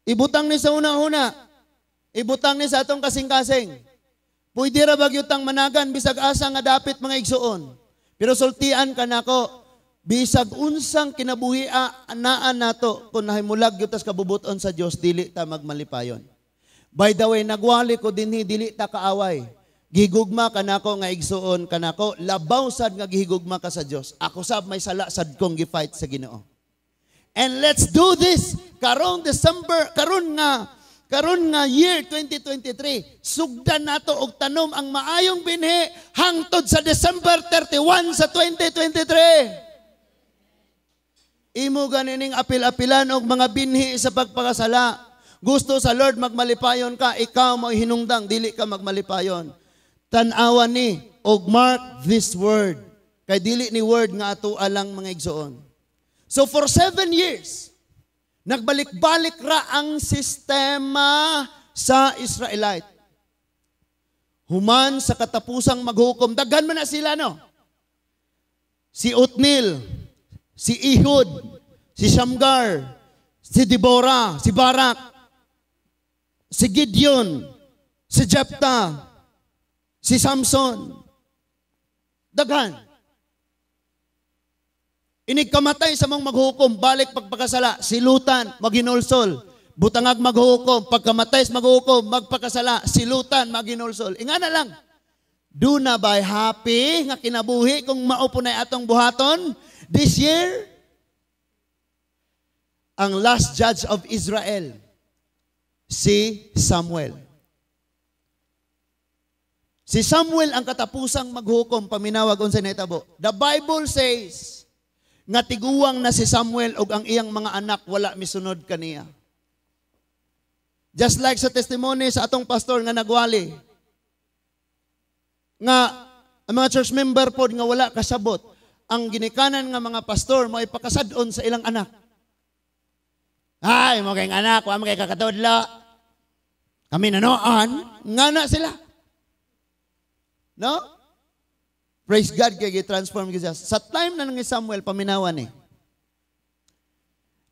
Ibutang ni sa una-una. Ibutang ni sa atong kasing-kasing. Pwede ra ba gyud managan bisag asa nga dapit, mga igsuon? Pero sultian ka nako, bisag unsang kinabuhi anaan nato, kung nahimulag gyud tas kabubuton sa Dios, dili ta magmalipayon. By the way, nagwali ko dinhi, dili ta kaaway. Gihigugma kanako nga igsuon kanako, labaw sad nga gihigugma ka sa Dios. Ako sab may sala sad kong gi-fight sa Ginoo. And let's do this karong December, karon nga year 2023, sugdan nato og tanom ang maayong binhi hangtod sa December 31 sa 2023. Imo ganining apil-apilan og mga binhi sa pagpakasala. Gusto sa Lord magmalipayon ka, ikaw mo hinungdang dili ka magmalipayon. Tan-awan ni og mark this word. Kay dili ni word nga ato alang, mga igsoon. So for 7 years, nagbalik-balik ra ang sistema sa Israelite. Human sa katapusang maghukom, daghan man na sila, no? Si Otniel, si Ehud, si Shamgar, si Deborah, si Barak, si Gideon, si Jephthah, si Samson. Daghan. Inig kamatay sa mong maghukom, balik pagpakasala, silutan, maghinulsol. Butangag maghukom, pagkamatay sa maghukom, magpakasala, silutan, maghinulsol. Ingana lang. Duna ba'y happy nga kinabuhi kung mao po na atong buhaton this year? Ang last judge of Israel, si Samuel. Si Samuel ang katapusang maghukom, paminawag unsa nahitabo. The Bible says nga tiguwang na si Samuel ug ang iyang mga anak wala misunod kaniya. Just like sa testimony sa atong pastor nga nagwali, nga ang mga church member pod nga wala kasabot, ang ginikanan nga mga pastor mo ipakasad-on sa ilang anak. "Ay, mo kayong anak, wa mo kay kakatudlo. Kami nanoan," nga na sila. No? Praise God kay gi-transform gyud siya. Sa time na ni Samuel, paminawan eh.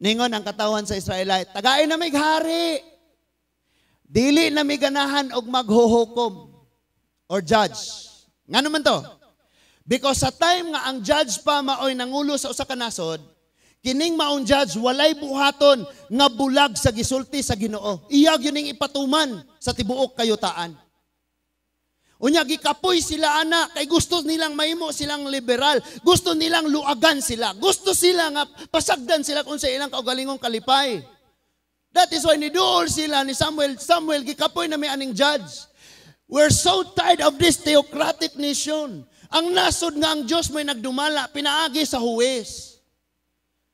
Ningon ang katawan sa Israelite, "Tagain na mig hari. Dili na mi ganahan og maghuhukom or judge." Ngano man to? Because sa time nga ang judge pa maoy nangulo sa usa ka nasod, kining maong judge walay buhaton nga bulag sa gisulti sa Ginoo. Iya gyud ning ipatuman sa tibuok kayutaan. Unya gikapoy sila ana kay gusto nilang mahimo silang liberal. Gusto nilang luagan sila. Gusto sila nga pasagdan sila kung sa ilang kaugalingong kalipay. That is why niduol sila ni Samuel. "Samuel, gikapoy na mi aning judge. We're so tired of this theocratic nation. Ang nasod nga ang Diyos may nagdumala, pinaagi sa huwes.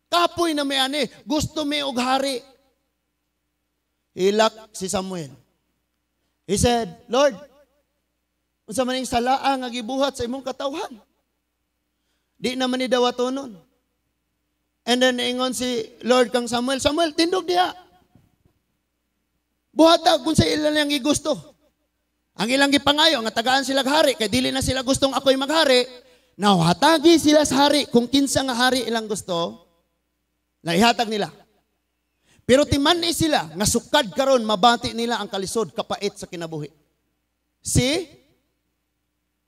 Kapoy na mi ani, gusto mi og hari." Hilak si Samuel. He said, "Lord, unsa man ning salaa nga gibuhat sa imong katawhan? Di naman ni dawatonon." And then ingon si Lord kang Samuel, "Samuel, tindog diha. Buhata kung sa ilan lang gigusto." Ang ilang gipangayo nga tagaan sila hari kay dili na sila gustong ako'y maghari. Now hatagi sila sa hari kung kinsa nga hari ilang gusto, na ihatag nila. Pero timan-i sila nga sukad karon mabati nila ang kalisod kapait sa kinabuhi. See?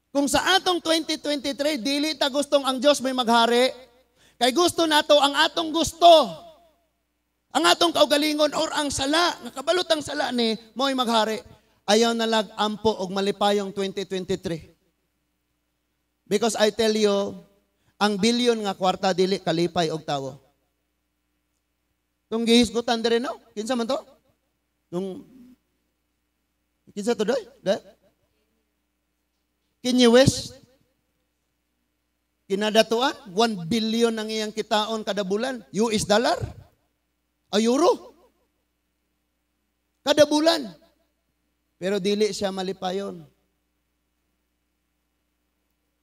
Kung sa atong 2023 dili ta gustong ang Dios may maghari, kay gusto nato ang atong gusto. Ang atong kaugalingon or ang sala, nga kabalot ang sala ni mo'y maghari. Ayaw na lag ampo og malipayong 2023. Because I tell you, ang bilyon nga kwarta dili kalipay og tawo. Tung gihisgutan dire, no? Kinsa man to? Tung kinsa to doy? Da? Kanye West? Kinadatuan, 1 billion ang iyang kitaon kada bulan. US dollar? A euro? Kada bulan. Pero dili siya malipayon.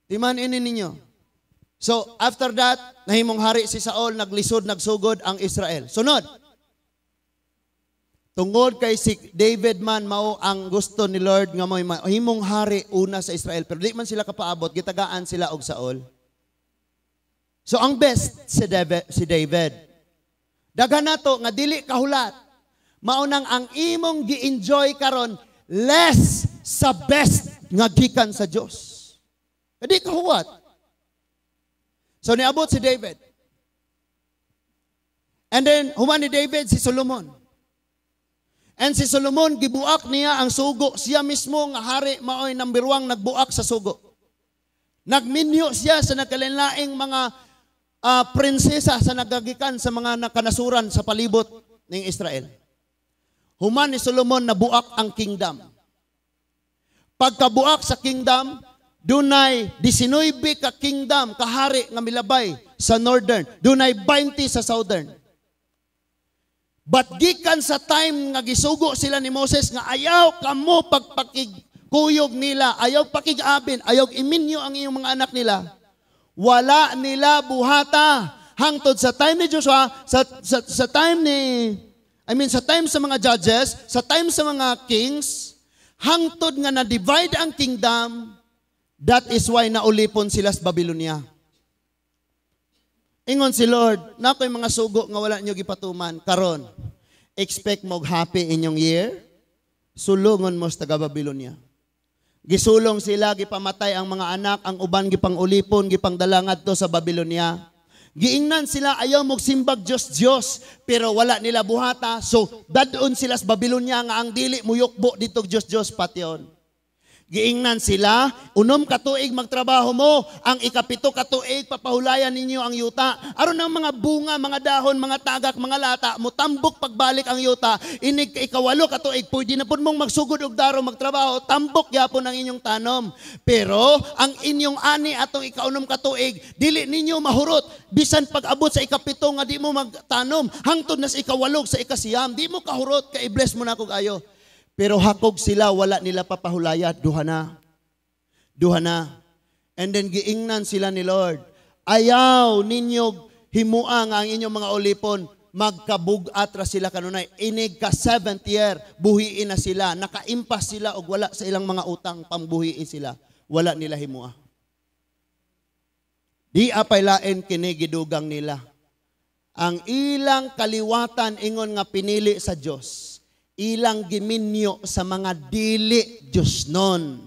Timan ini ninyo. So, after that, nahimong hari si Saul, naglisod, nagsugod ang Israel. Sunod. Tungod kay si David man mao ang gusto ni Lord nga mo himong hari una sa Israel, pero di man sila kapaabot, gitagaan sila og Saul. So ang best si David, si David. Daghan nato nga dili kahulat. Mao nang ang imong gi-enjoy karon less sa best nga gikan sa Dios. Di kahuwat. So niabot si David. And then human ni David si Solomon. And si Solomon, gibuak niya ang sugo. Siya mismo nga hari maoy number 1 nagbuak sa sugo. Nagminyo siya sa nagkalainlaing mga prinsesa sa nagagikan sa mga nakanasuran sa palibot ng Israel. Human ni Solomon, nabuak ang kingdom. Pagkabuak sa kingdom, dunay 19 ka kingdom, kahari nga milabay sa northern. Dunay 20 sa southern. But gikan sa time nga gisugo sila ni Moses nga ayaw kamo pagpakigkuyog nila, ayaw pakig-abin, ayaw iminyo ang iyong mga anak nila. Wala nila buhata. Hangtod sa time ni Joshua, sa time ni, I mean, sa time sa mga judges, sa time sa mga kings, hangtod nga na-divide ang kingdom, that is why naulipon sila sa Babylonia. Ingon si Lord, naa ko'y mga sugo nga wala nyo gipatuman. Karon, expect mo happy inyong year, sulungon mo sa taga Babylonia. Gisulong sila, gipamatay ang mga anak, ang uban gipang-ulipon, gipangdala ngadto sa Babylonia. Giingnan sila, ayaw mo simbag Diyos Diyos, pero wala nila buhata. So, dadon sila sa Babylonia nga ang dili muyukbo dito Diyos Diyos patyon. Giingnan sila, 6 ka tuig magtrabaho mo, ang 7 ka tuig papahulayan ninyo ang yuta. Aron ang mga bunga, mga dahon, mga tagak, mga lata, mutambok pagbalik ang yuta. Inig 8 ka tuig, pwede na pud mong magsugod og daro magtrabaho, tambok gyapon ang inyong tanom. Pero ang inyong ani atong 6 ka tuig, dili ninyo mahurot. Bisan pag-abot sa 7 nga di mo magtanom, hangtod na sa 8, sa 9, di mo kahurot, kay i-bless mo na kog ayo. Pero hakog sila, wala nila papahulaya, duha na. Duha na. And then giingnan sila ni Lord, ayaw ninyo himuang ang inyong mga ulipon, magkabug-at ra sila kanunay. Inig ka 7th year, buhiin na sila, nakaimpas sila og wala sa ilang mga utang, pambuhiin sila. Wala nila himua. Di apay lain kini gidugang nila. Ang ilang kaliwatan ingon nga pinili sa Dios, ilang giminyo sa mga dili Diyos nun.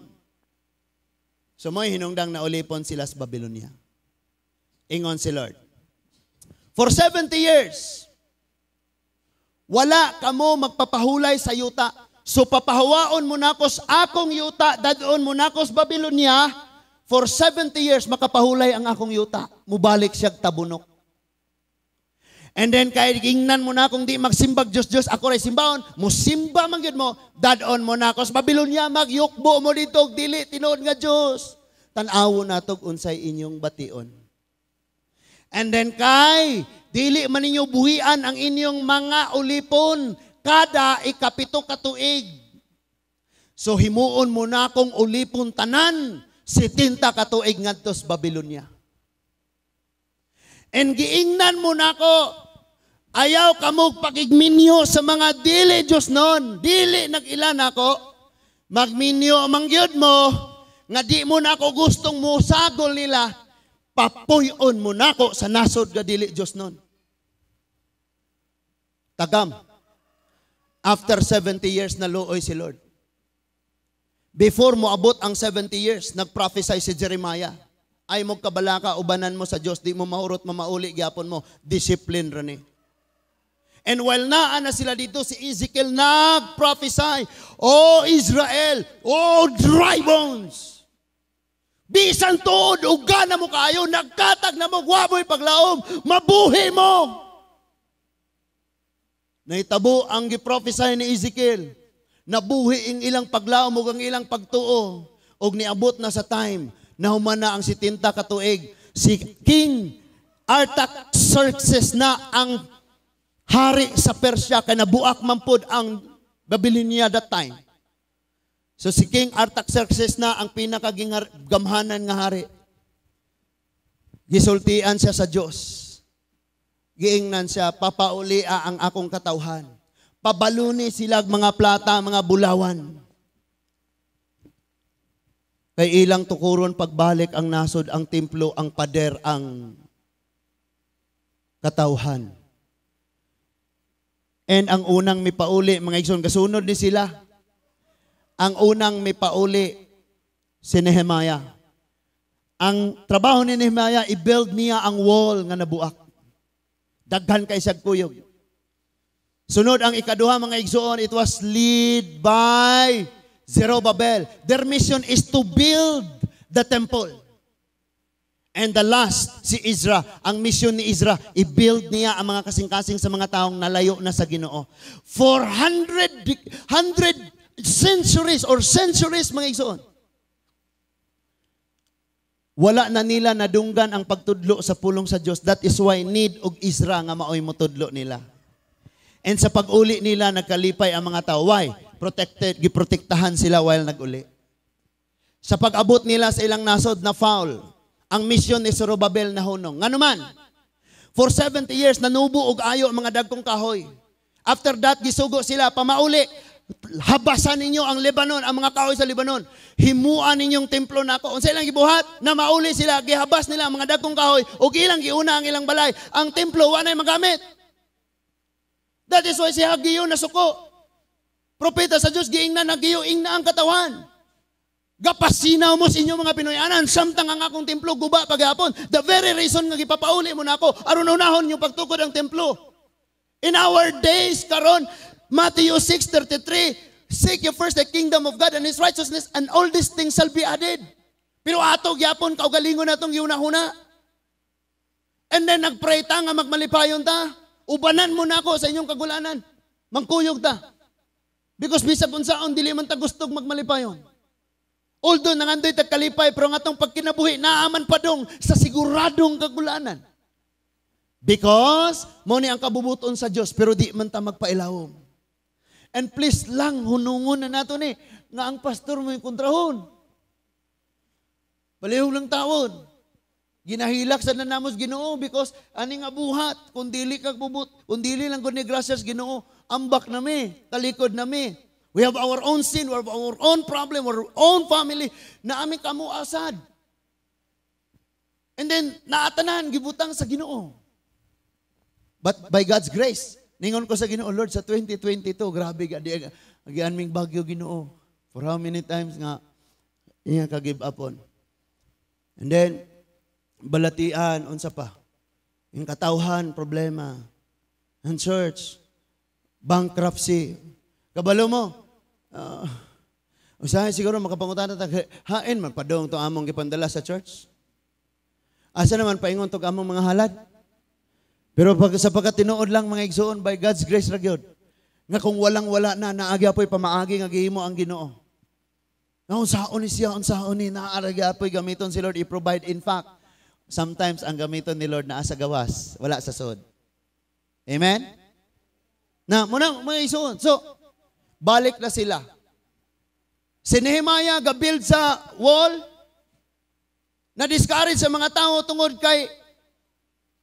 So mo'y hinungdang naulipon sila sa Babylonia. Ingon si Lord, for 70 years, wala kamo magpapahulay sa yuta. So papahawaon mo nakos akong yuta, dadon mo nakos Babylonia, for 70 years makapahulay ang akong yuta. Mubalik siyag tabunok. And then kay ingnan mo na kung di magsimbag Diyos Diyos, ako ray simbaon, musimba man gyud mo, dadon mo na ako sa Babylonia, magyukbo mo dito, dili tinuod nga Diyos. Tan-awon natog unsay inyong bation. And then kay dili man ninyo buhian ang inyong mga ulipon kada 7 ka tuig. So himuon mo na akong ulipon tanan 70 ka tuig ngadto sa Babylonia. And giingnan mo na ako, ayaw kamog pakigminyo sa mga dili Diyos nun. Dili nag-ilan ako. Magminyo ang gyud mo, nga di mo na ako gustong musagol nila, papuyon mo na ako sa nasod nga dili Diyos nun. Tagam. After 70 years na luoy si Lord. Before mo abot ang 70 years, nag-prophesy si Jeremiah. Ay mo kabalaka, ubanan mo sa Diyos, di mo mahurot, mamauli, gyapon mo. Discipline ra ni. And while naa na sila dito, si Ezekiel nag-prophesy, "O Israel, O dry bones! Bisan tuod, uga na mo kayo, nagkatag na mo, waboy paglaom, mabuhi mo!" Nahitabo ang gi-prophesy ni Ezekiel, nabuhi ang ilang paglaom ug ang ilang pagtuo, ug niabot na sa time, nahuman na ang 70 ka tuig, si King Artaxerxes na ang hari sa Persia, kay nabuak man pod ang Babylonia that time. So si King Artaxerxes na ang pinakagamhanan nga hari. Gisultian siya sa Dios. Giingnan siya, "Papaulia ang akong katawhan. Pabaluni sila mga plata, mga bulawan. Kay ilang tukuron pagbalik ang nasod, ang templo, ang pader, ang katawhan." And ang unang mipauli, mga igsoon, kasunod ni sila. Ang unang mipauli, si Nehemiah. Ang trabaho ni Nehemiah, i-build niya ang wall nga nabuak. Daghan kay siyag kuyog. Sunod ang ikaduha, mga igsuon, it was lead by Zerubbabel. Their mission is to build the temple. And the last, si Ezra. Ang mission ni Ezra, i-build niya ang mga kasing-kasing sa mga taong nalayo na sa Ginoo. For hundred, hundred centuries or centuries, mga igsuon, wala na nila nadunggan ang pagtudlo sa pulong sa Dios. That is why need og Ezra nga maoy motudlo nila. And sa pag-uli nila, nagkalipay ang mga tao. Why? Protected, giprotektahan sila while nag-uli. Sa pag-abot nila sa ilang nasod na foul, ang mission ni Zerubbabel na hunong. Ngano man, for 70 years, nanubo og ayo ang mga dagkong kahoy. After that, gisugo sila, pamauli. Habasan ninyo ang Lebanon, ang mga kahoy sa Lebanon. Himuan ninyong templo nako. Unsa ilang gibuhat? Na mauli sila, gihabas nila ang mga dagkong kahoy ug ilang giuna ang ilang balay. Ang templo wa nay magamit. That is why si Hageo nasuko. Propeta sa Diyos, giingnan Hageo, ingna ang katawan. Gapasinaw mo sa inyo mga Pinoyanan, samtang ang akong templo guba paghapon. The very reason nga gipapauli mo na ako, aron unahon yung pagtukod ang templo. In our days karon, Matthew 6:33, "Seek you first the kingdom of God and His righteousness, and all these things shall be added." Pero ato gyapon kaugalingon natong giuna-huna. And then nagpray ta nga magmalipayon ta. Ubanan mo na ako sa inyong kagulanan. Mangkuyog ta. Because bisag unsaon, dili man ta gustog magmalipayon. Although nangandoy tag kalipay, pero ang atong pagkinabuhi naaman padong sa siguradong kagulanan. Because mo ni ang kabubuton sa Dios, pero di man ta magpailawom. And please lang, hunungon na nato ni nga ang pastor mo yung kontrahon. Palihog lang tawon. Ginahilak sa nanamos Ginoo because ani nga buhat, kung dili kag bubut, kung dili lang gud ni gracias Ginoo, ambak nami, talikod nami. We have our own sin, we have our own problem, our own family, na aming kamo asad. And then, naatanan, gibutang sa Ginoo. But by God's grace, ningon ko sa Ginoo, "Lord, sa 2022, grabe, gadi, agian ming bagyo, Ginoo." For how many times nga, iya ka give up on. And then, balatian, unsa pa? Yung katawhan, problema. Ang church, bankruptcy. Kabalo mo, usahay siguro makapangutan ta, hain man padong to among gipandala sa church. Asa naman paingon tog among mga halad? Pero pag, sa pagkatinuod lang, mga igsuon, by God's grace ra gyud. Nga kung walang-wala na, naagi apoy pamaagi nga gihimo ang Ginoo. Nga unsaon ni siya, unsaon ni naa apoy gamiton si Lord i-provide. In fact, sometimes ang gamiton ni Lord naa sa gawas, wala sa sud. Amen? Na, muna mga igsuon. So, balik na sila. Si Nehemiah gabuild sa wall, na-discourage sa mga tao tungod kay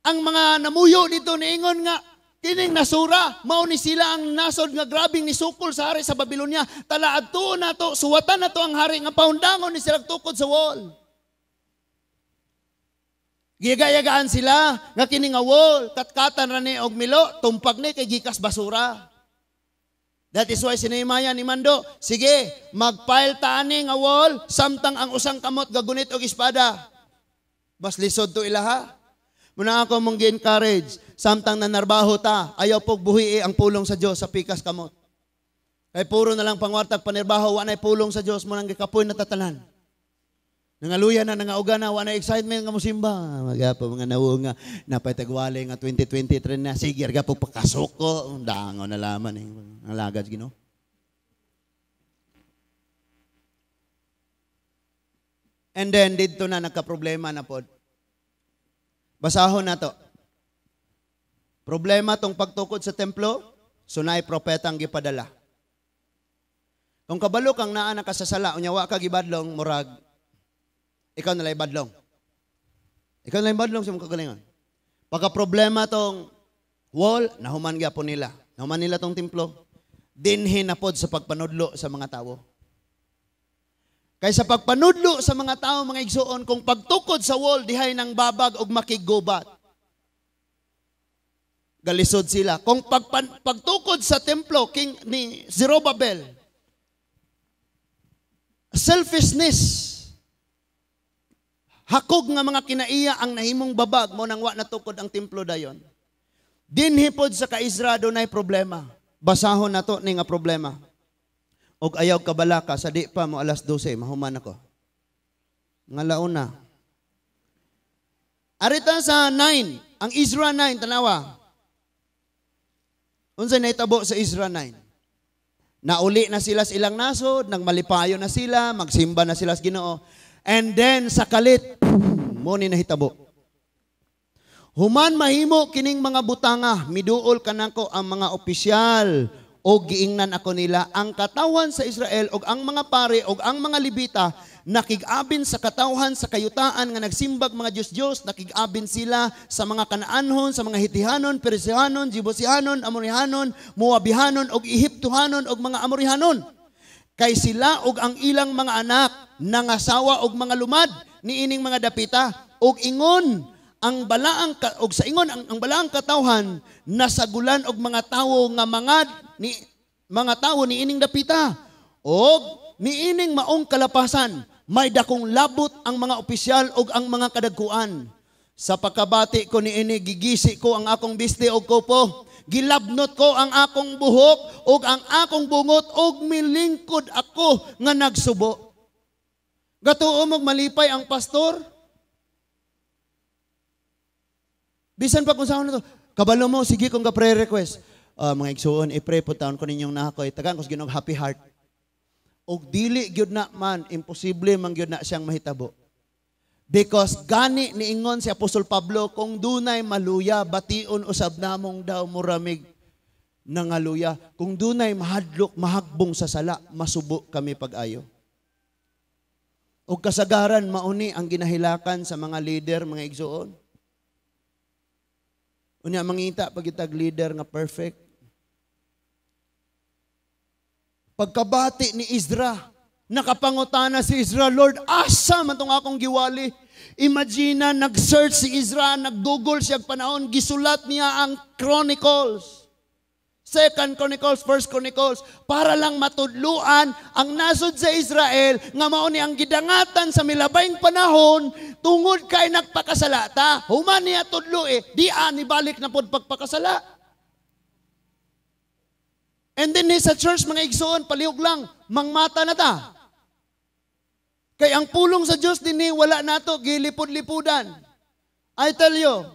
ang mga namuyo dito niingon nga kining nasura mao ni sila ang nasod nga grabing nisukol sa hari sa Babylonia. Tala, adtuon nato, suwatan nato ang hari nga paundangon ni sila tukod sa wall. Giyagaan sila nga kini nga wall katkatan ra ni og milo, tumpag ni kay gikas basura. That is why si Nehemiah ni mando, "Sige, magpile ta ani nga wall samtang ang usang kamot gagunit og espada." Mas lisod to ilaha. Muna ako mong gi-encourage, samtang nanarbaho ta, ayaw pog buhi ang pulong sa Dios sa pikas kamot. Kay puro na lang pangwartag panirbaho, wa nay pulong sa Dios mo nang gikapoy na tatanan. Nangaluya na, nangauga na, wa na excitement nga mosimba. Magapo mga nawo nga, napay tagwali nga 2023 na, sige, po pakasuko. Dango na laman eh. Ang lagad, Ginoo. And then, dito na nagka-problema na pod. Basahon na to. Problema tong pagtukod sa templo, sunay propetang gipadala. Kung kabalo kang naa nakasasala, unya wa ka gibadlong, murag ikaw na lay badlong. Ikaw na lay badlong sa imong kagalingon. Pagka problema tong wall, nahuman gyapon nila. Nahuman nila tong templo. Dinhi na pod sa pagpanudlo sa mga tawo. Kay sa pagpanudlo sa mga tao, mga igsuon, kung pagtukod sa wall, dihay nang babag og makigubat. Galisod sila. Kung pagtukod sa templo, King ni Zerubbabel, selfishness, hakog nga mga kinaiya ang nahimong babag mo nang wa natukod ang templo dayon. Dinhi pod sa ka-Ezra dunay problema. Basahon nato ni nga problema. Og ayaw kabalaka sa di pa mo alas 12 mahuman ako. Nga launa. Arita sa 9, ang Ezra 9, tanawa. Unsa nahitabo sa Ezra 9? Nauli na sila sa ilang nasod, nagmalipayo na sila, magsimba na sila sa Ginoo. And then sa kalit, mo ni nahitabo. Human mahimo kining mga butanga, miduol kanako ang mga opisyal o giingnan ako nila ang katawhan sa Israel og ang mga pare og ang mga Levita nakig-abin sa katawhan sa kayutaan nga nagsimbag mga Diyos-Diyos, nakig-abin sila sa mga Kanaanhon, sa mga Hitihanon, Perisehanon, Jebusihanon, Amorihanon, Moabihanon og Ehiptohanon og mga Amorihanon. Kay sila og ang ilang mga anak nangasawa og mga lumad niining mga dapita og ingon ang balaang og sa ingon ang balaang katawhan nasagulan og mga tawo nga mga ni mga tawo niining dapita og niining maong kalapasan may dakong labot ang mga opisyal og ang mga kadagkuan. Sa pagkabati ko niini, gigisi ko ang akong biste og kupo, gilabnot ko ang akong buhok og ang akong bungot og milingkod ako nga nagsubo. Gatuo mog malipay ang pastor? Bisan pa kung saan na to, kabalo mo, sige kung ka-pray request. Mga igsuon, i-pray po taon ko ninyong nakoy. Tagaan ko sa Ginoong happy heart. Og dili gyud na man, imposible man gyud na siyang mahitabo. Because gani niingon si Apostol Pablo, kung dunay maluya, bation usab namong daw muramig nangaluya. Kung dunay mahadlok, mahagbong sa sala, masubo kami pag-ayo. Og kasagaran, mauni ang ginahilakan sa mga leader, mga igsuon. Unya mangita pag itag leader nga perfect. Pagkabati ni Ezra, nakapangutana si Ezra, "Lord, asa man tong akong giwali?" Imagine na, nag-search si Ezra, nag-google siya panahon, gisulat niya ang Chronicles. Second Chronicles, First Chronicles, para lang matudluan ang nasod sa Israel nga mao ni ang gidangatan sa milabayng panahon tungod kay nagpakasala ta. Human niya tudlo eh, di ani balik na pod pagpakasala. And then sa church, mga igsoon, palihog lang, mangmata na ta. Kay ang pulong sa Dios dinhi wala nato gilipod-lipudan. I tell you,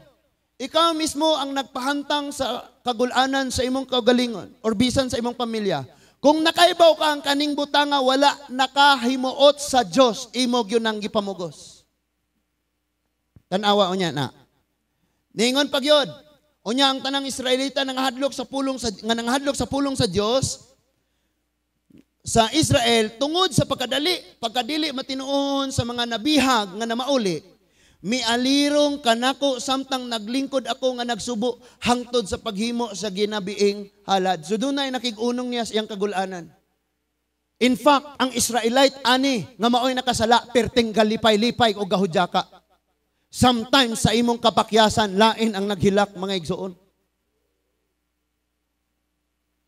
ikaw mismo ang nagpahantang sa kagulanan sa imong kaugalingon or bisan sa imong pamilya. Kung nakaibaw ka ang kaning butanga wala nakahimuot sa Dios, imo gyud nang gipamugos. Tan-awa unya na. Ningon pag yun, unya ang tanang Israelita nga nangahadlok sa pulong sa Dios sa Israel tungod sa pagkadili matinuon sa mga nabihag nga namauli, mialirong kanako samtang naglingkod ako nga nagsubo hangtod sa paghimo sa ginabiing halad. So dunay nakig-unong niya sa iyang kagulanan. In fact, ang Israelite ani nga maoy nakasala perting galipay-lipay o gahudyaka. Sometimes sa imong kapakyasan lain ang naghilak, mga igsoon.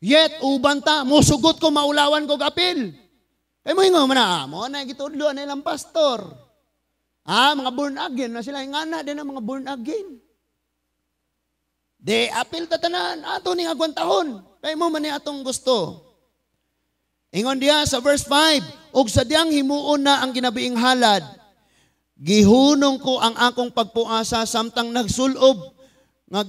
Yet uban ta mosugot ko maulawan ko gapil. Kay mo ingon man na, mo na gitudlo na ilang pastor. Ah, mga born again na sila, ngana din ang mga born again. De apil ta tanan ato ning agwantahon. Kay mo man ni atong gusto. Ingon diha sa verse 5, og sa diyang himuon na ang ginabiing halad, gihunong ko ang akong pagpuasa samtang nagsulob nga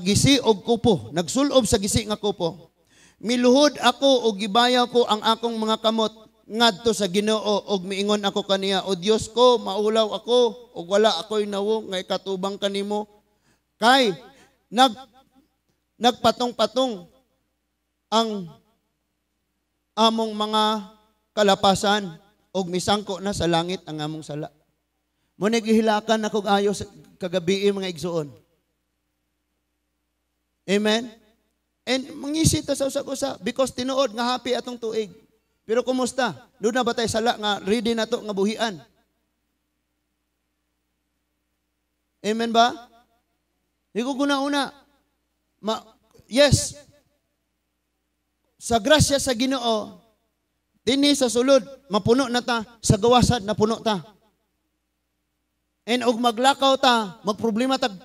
gisi og kupo, nagsulob sa gisi nga kupo. Miluhod ako og gibayaw ko ang akong mga kamot ngadto sa Ginoo og miingon ako kaniya, "O Dios ko, maulaw ako og wala ako'y nawong nga ikatubang kanimo kay nagpatong-patong ang among mga kalapasan og misangko na sa langit ang among sala." Mo gihilakan ako ayo sa kagabi, mga igsuon. Amen? And mangisi ta sa usag-usa because tinuod nga happy atong tuig. Pero kumusta? Doon na ba tayo sala nga ready na to nga buhian? Amen ba? Di ko una-una. Yes. Sa grasya sa Ginoo, dinhi sa sulod, mapuno na ta, sa gawasad napuno ta. And og maglakaw ta, magproblema tag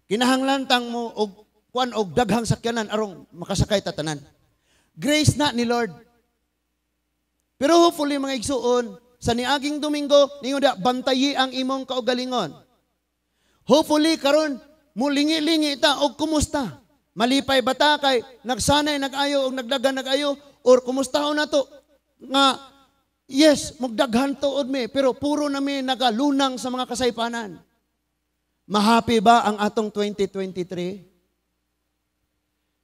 Kinahanglan tang mo og kuan og daghang sakyanan aron makasakay ta tanan. Grace na ni Lord. Pero hopefully, mga igsuon, sa niaging Domingo, ningon da, bantayi ang imong kaugalingon. Hopefully karon mulingi-lingi ta og kumusta. Malipay ba ta kay nagsanay nag-ayo og nagdagan nag-ayo or kumustahon nato nga yes, magdaghan tuod mi pero puro na mi nagalunang sa mga kasaypanan. Mahappy ba ang atong 2023?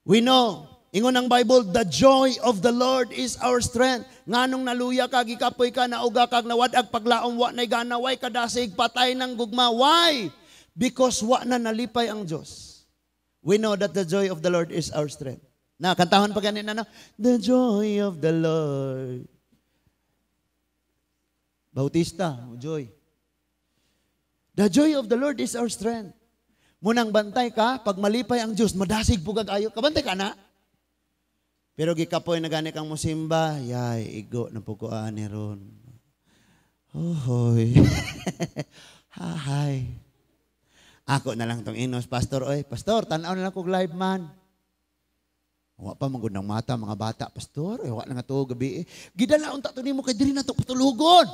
We know, ingon ang Bible, "The joy of the Lord is our strength." Nganong naluya ka, gikapoy ka, nauga kag nawad-ag paglaom, wa nay gana, way kadasig, patay ng gugma. Why? Because wa na nalipay ang Diyos. We know that the joy of the Lord is our strength. Na, kantahon pa ganin na, no? The joy of the Lord. Bautista, joy. The joy of the Lord is our strength. Munang bantay ka, pag malipay ang Diyos, madasig pugag ayo. Kabantay ka na. Pero gikapoy na gani kang musimba, yay, igo na po ko ani ron. Hoy. Hahay. Ako na lang tong inos, Pastor. Oy, Pastor, tanaw na lang kog live man. Wa pa man ng mata mga bata, Pastor. Eh, wa na nga to gabi. Eh. Gidala unta to nimo kay diri na to patulugon.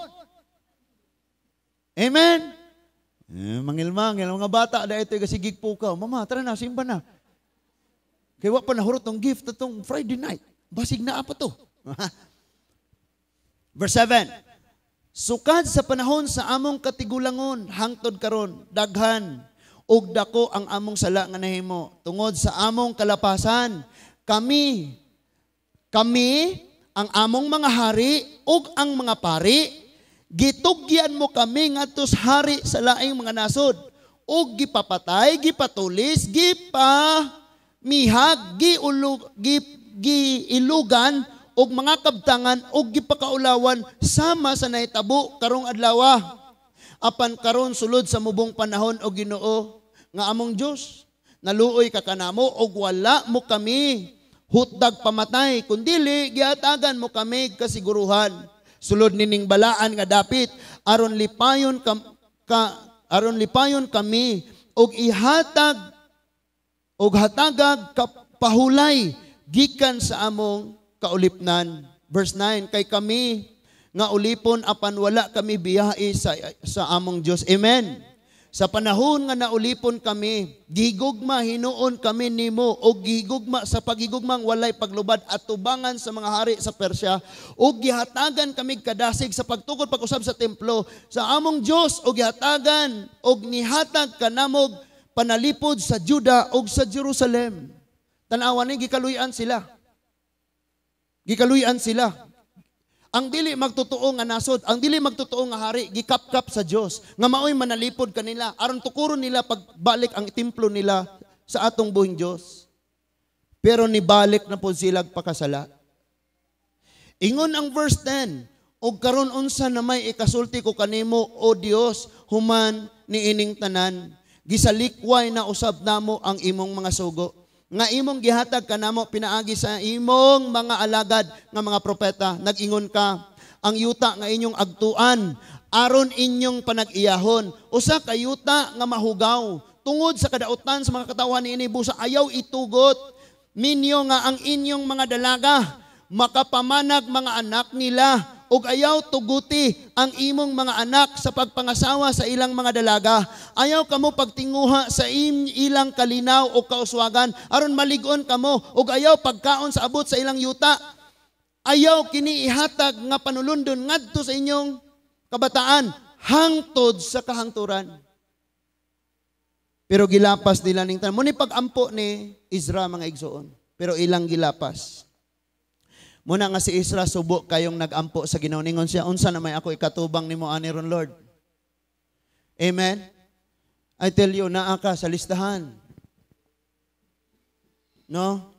Amen. Eh, mangilmangil mga bata da ito gasigig pukaw. "Mama, tara na, simba na." Kay wa pa nahurot tong gift atong Friday night. Basig na pa to. Verse 7. Sukad sa panahon sa among katigulangon hangtod karon, daghan ug dako ang among sala nga nahimo tungod sa among kalapasan. Kami, ang among mga hari ug ang mga pari, gitugyan mo kami ngadto sa hari sa laing mga nasod ug gipapatay, gipatulis, gipamihag, giulog, giilugan og mga kabtangan ug gipakaulawan sama sa nahitabo karong adlaw. Apan karon, sulod sa mubong panahon, o Ginoo nga among Dios, naluoy ka kanamo ug wala mo kami hutdag pamatay, kundili gihatagan mo kami kasiguruhan sulod nining balaan nga dapit aron lipayon kami og ihatag og hatagag pahulay gikan sa among kaulipnan. Verse 9, kay kami nga ulipon apan wala kami biyahe sa among Dios. Amen. Sa panahon nga naulipon kami, gigugma hinuon kami nimo og gigugma sa pagigugmang walay paglubad at tubangan sa mga hari sa Persia ug gihatagan kami kadasig sa pagtukod pag-usab sa templo sa among Dios ug gihatagan og nihatag kanamog panalipod sa Juda ug sa Jerusalem. Tan-awa ni, gikaluy-an sila. Gikaluy-an sila. Ang dili magtotoo nga nasod, ang dili magtotoo nga hari, gikapkap sa Dios nga maoy manalipod kanila aron tukuron nila pagbalik ang templo nila sa atong buhing Dios. Pero nibalik na po sila pakasala. Ingon ang verse 10, "Og karon, unsa na may ikasulti ko kanimo, o Dios, human niining tanan? Gisalikway na usab namo ang imong mga sugo nga imong gihatag kanamo pinaagi sa imong mga alagad nga mga propeta. Nag-ingon ka, 'Ang yuta nga inyong agtuan aron inyong panag-iyahon usa ka yuta nga mahugaw tungod sa kadautan sa mga katawhan niini. Busa ayaw itugot minyo nga ang inyong mga dalaga makapamanag mga anak nila ug ayaw tuguti ang imong mga anak sa pagpangasawa sa ilang mga dalaga. Ayaw kamo pagtinguha sa ilang kalinaw o kauswagan aron malig-on kamo ug ayaw pagkaon sa abot sa ilang yuta. Ayaw kini ihatag nga panulundon ngadto sa inyong kabataan hangtod sa kahangturan." Pero gilapas nila ning tanan. Muni pag-ampo ni Ezra, mga igsoon. Pero ilang gilapas. Muna nga si Ezra subo kayong nagampo sa Ginoo. Ningon siya, "Unsa na may ako ikatubang nimo ani ron, Lord?" Amen. I tell you, naa ka sa listahan. No?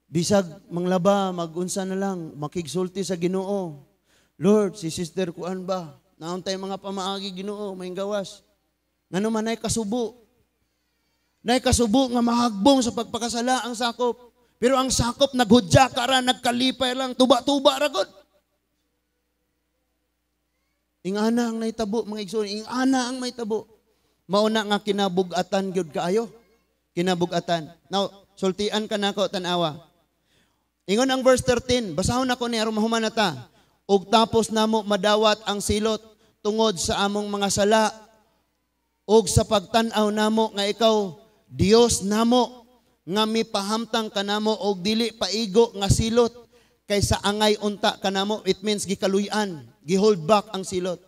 Bisag manglaba, magunsa na lang, makigsulti sa Ginoo. "Lord, si Sister kuan ba? Naon tay mga pamaagi, Ginoo, may gawas." Ngano man nay kasubo. Nay kasubo nga mahagbong sa pagpakasala ang sakop. Pero ang sakop naghudya ka ra, nagkalipay lang, tuba-tuba ra gud. Ingana ang naitabo, mga igsoon, ingana ang maitabo. Mauna nga kinabugatan gyud kaayo. Kinabugatan. Now, sultian ka nako, tan-awa. Ingon ang verse 13, basahon nako ni aron mahuman na ta. "Ug tapos namo madawat ang silot tungod sa among mga sala ug sa pagtan-aw namo nga ikaw Dios namo nga mipahamtang kanamo og dili paigo nga silot kay sa angay unta kanamo." It means gikaluy-an, gihold back ang silot.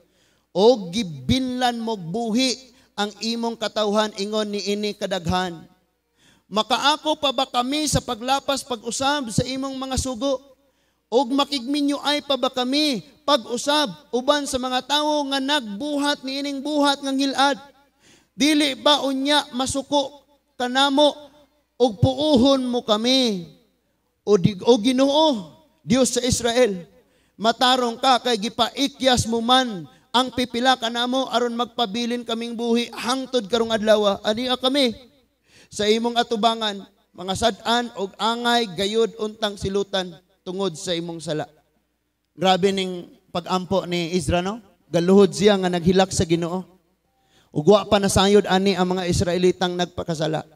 "Og gibinlan mo buhi ang imong katawhan ingon ni ini kadaghan. Makaako pa ba kami sa paglapas pag-usab sa imong mga sugo? Og makigminyo ay pa ba kami pag-usab uban sa mga tawo nga nagbuhat ni ining buhat nga ngilad? Dili ba unya masuko kanamo og puuhon mo kami? O Ginoo, Dios sa Israel, matarong ka kay gipaikyas mo man ang pipila kanamo aron magpabilin kaming buhi hangtod karong adlaw. Ania kami sa imong atubangan, mga sad-an og angay gayud untang silutan tungod sa imong sala." Grabe ning pag-ampo ni Ezra, no? Galuhod siya nga naghilak sa Ginoo. Ug wa pa nasayod ani ang mga Israelitang nagpakasala.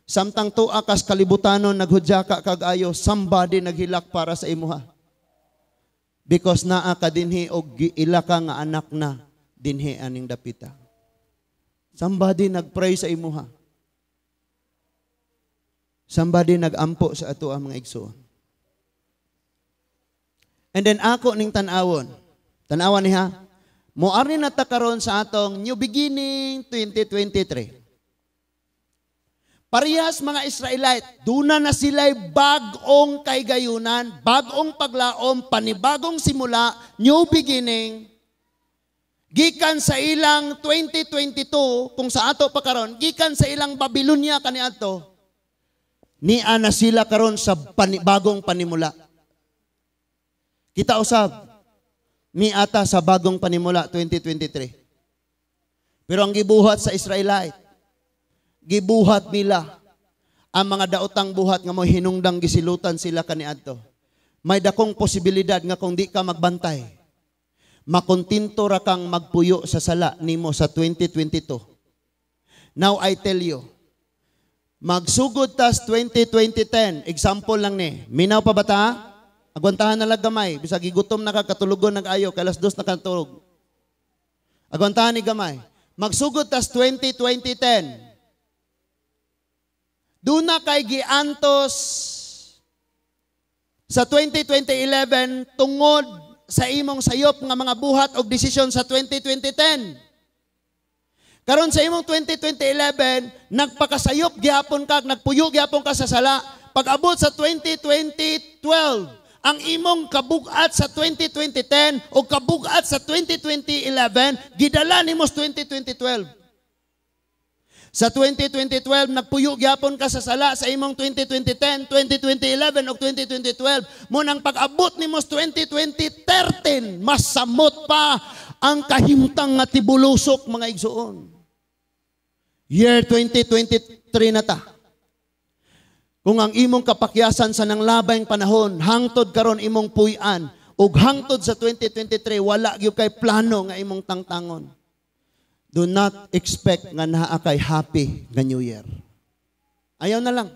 Samtang tuwa kas kalibutanon naghudya ka kag ayo, somebody naghilak para sa imuha. Because naa ka dinhi og giila ka nga anak na dinhi aning dapita. Somebody nagpray sa imuha. Somebody nagampo sa ato ang mga igsoon. And then ako ning tan-awon. Tan-awan niha. Moari na ta karon sa atong new beginning 2023. Parehas mga Israelite, duna na sila'y bag-ong kaigayunan, bag-ong paglaom, panibagong simula, new beginning. Gikan sa ilang 2022, kung sa ato pa karon, gikan sa ilang Babylonia kaniadto, nia na sila karon sa bagong panimula. Kita usab, miata sa bagong panimula 2023. Pero ang gibuhat sa Israelite, gibuhat nila ang mga daotang buhat nga mo hinungdang gisilutan sila kaniadto. May dakong posibilidad nga kung di ka magbantay, makontinto ra kang magpuyo sa sala nimo sa 2022. Now I tell you, magsugod tas 2020-10, example lang ni, minaw pa ba ta? Agwantahan na lang gamay, bisag gigutom na ka, katulogon nag-ayo, kay 2:00 na katulog. Agwantahan ni gamay. Magsugod tas 2020-10. Duna kay giantos sa 2020-11 tungod sa imong sayop nga mga buhat og desisyon sa 2020-10. Karon sa imong 2020-11, nagpakasayop gihapon ka, nagpuyo gihapon ka sa sala. Pag-abot sa 2020-12, ang imong kabugat sa 2020-10 o kabugat sa 2020-11, gidala nimo sa 2020-12. Sa 2020-12, nagpuyo gyapon ka sa sala sa imong 2020-10, 2020-11 o 2020-12. Munang pag-abot nimo sa 2020-13, mas samot pa ang kahimtang nga tibulusok, mga igsoon. Year 2023 na ta. Kung ang imong kapakyasan sa nanglabayng panahon, hangtod karon imong puy-an, ug hangtod sa 2023, wala gyud kay plano nga imong tangtangon. Do not expect nga naa kay happy nga New Year. Ayaw na lang.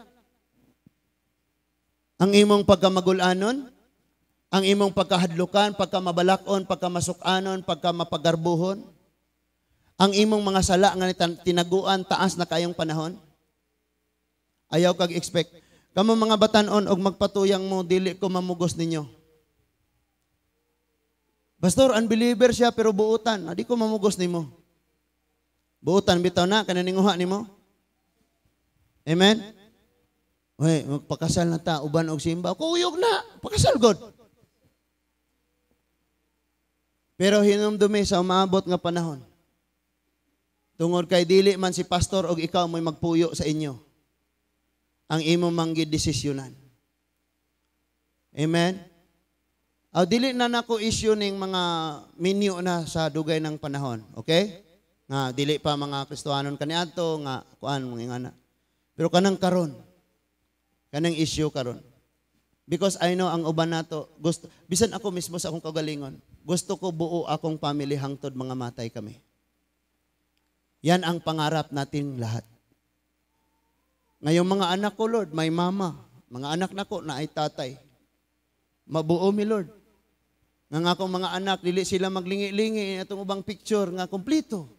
Ang imong pagkamagulanon, ang imong pagkahadlukan, pagkamabalakon, pagkamasukanon, pagkamapagarbuhon, ang imong mga sala nga tinaguan taas na kayong panahon. Ayaw kag expect. Kamo mga batanon og magpatuyang mo, dili ko mamugos ninyo. Pastor, unbeliever siya pero buutan. Di ko mamugos nimo. Buutan bitaw na, kananinguha nimo. Amen? Uy, magpakasal na ta, uban og simba. Kuyog na, pakasal god. Pero hinumdumi sa umaabot nga panahon. Tungod kay dili man si pastor og ikaw mo'y magpuyo sa inyo. Ang imo mang gidesisyonan. Amen? Aw, dili na nako issue ning mga menu na sa dugay ng panahon. Okay? Nga dili pa mga Kristohanon kaniadto nga kuan mga ingana. Pero kanang karon, kanang issue karon. Because I know ang uban nato gusto, bisan ako mismo sa akong kaugalingon, gusto ko buo akong family hangtod mga matay kami. Yan ang pangarap natin lahat. Ngayong mga anak ko, Lord, may mama. Mga anak nako na ay tatay. Mabuo mi, Lord. Nga nga akong mga anak, dili sila maglingi-lingi atong ubang picture nga kompleto.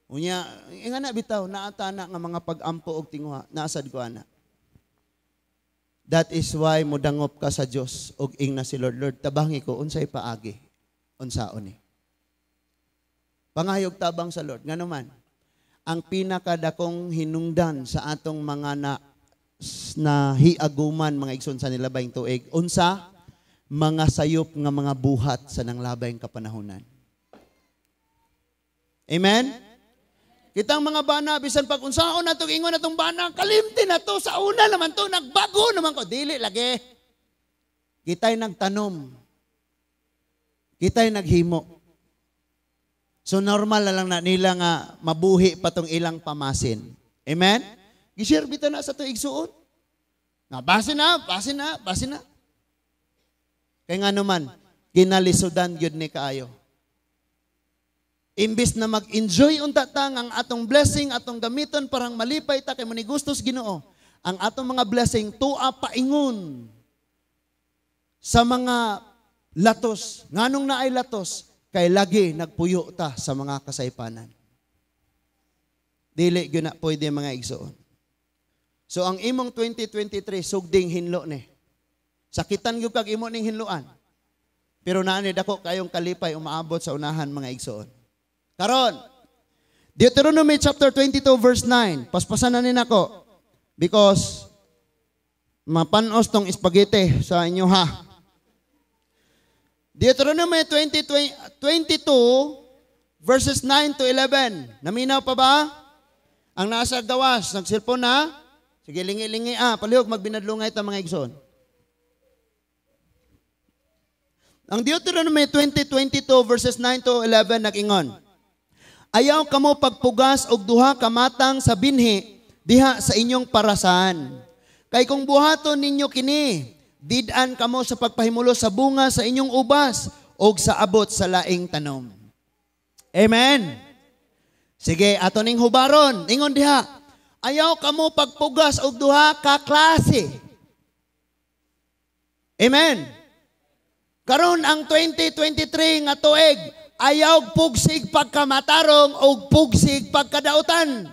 Unya, nga na bitaw, naata na nga mga pag-ampo og tinguha, naasad ko ana. That is why mudangop ka sa Dios og ingna si Lord, "Lord, tabangi ko unsay paagi, unsaon ni." Pangayog tabang sa Lord. Ngano man, ang pinakadakong hinungdan sa atong mga na nahiaguman, mga igsoon, sa nilabayng tuig, unsa? Mga sayop nga mga buhat sa nanglabayng kapanahonan. Amen? Kitang mga bana, bisan pag unsaon na itong ingon natong bana, "Kalimti na to, sa una naman to, nagbago naman ko." Dili lagi. Kita'y nagtanom. Kita'y naghimo. So normal na lang na nila nga mabuhi pa tong ilang pamasin. Amen? Gishare bitaw na sa to igsuon. Nga base na, base na, base na. Kaya nga naman, ginalisudan gyud ni kaayo. Imbis na mag-enjoy unta ta ang atong blessing, atong gamiton parang malipay ta kay mo ni gustos Ginoo. Ang atong mga blessing tua paingon sa mga latos. Nganong naay latos? Kay lagi nagpuyo ta sa mga kasaypanan. Dili gyud na pwede, mga igsoon. So ang imong 2023 sugding hinlo ni. Sakitan gyud kag imo ning hinloan. Pero naa ni dako kayong kalipay umaabot sa unahan, mga igsoon. Karon, Deuteronomy chapter 22 verse 9. Paspasan na ni nako because mapanos tong spaghetti sa inyo ha. Deuteronomy 20, 22 verses 9 to 11. Naminaw pa ba? Ang nasa gawas, nagselfon na? Sige, lingi-lingi ah. Palihog, magbinadlungay ta, mga igsoon. Ang Deuteronomy 20:22 verses 9 to 11 nag-ingon, "Ayaw kamo pagpugas og duha ka matang sa binhi diha sa inyong parasan. Kay kung buhaton ninyo kini, did-an kamo sa pagpahimulos sa bunga sa inyong ubas og sa abot sa laing tanom." Amen. Sige, ato ning hubaron. Ingon diha, ayaw kamo pagpugas og duha ka klase. Amen. Karon ang 2023 nga tuig, ayaw pugsig pagkamatarong o pugsig pagkadautan.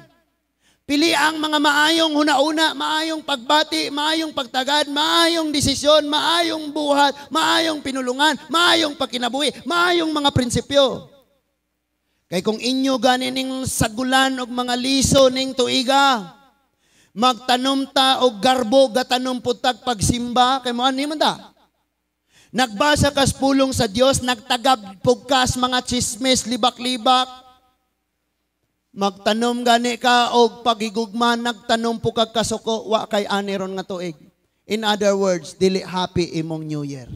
Pili ang mga maayong hunauna, maayong pagbati, maayong pagtagad, maayong desisyon, maayong buhat, maayong pinulungan, maayong pagkinabuhi, maayong mga prinsipyo. Kay kung inyo gani ning sagulan og mga liso ning tuiga, magtanom ta og garbo, gatanom pud tag pagsimba, kay mo ani man ta. Nagbasa kas pulong sa Dios, nagtagab pugkas mga chismis, libak-libak. Magtanom gani ka og pagigugma, nagtanom po kag kasuko, wa kay ani ron nga tuig. In other words, dili happy imong New Year.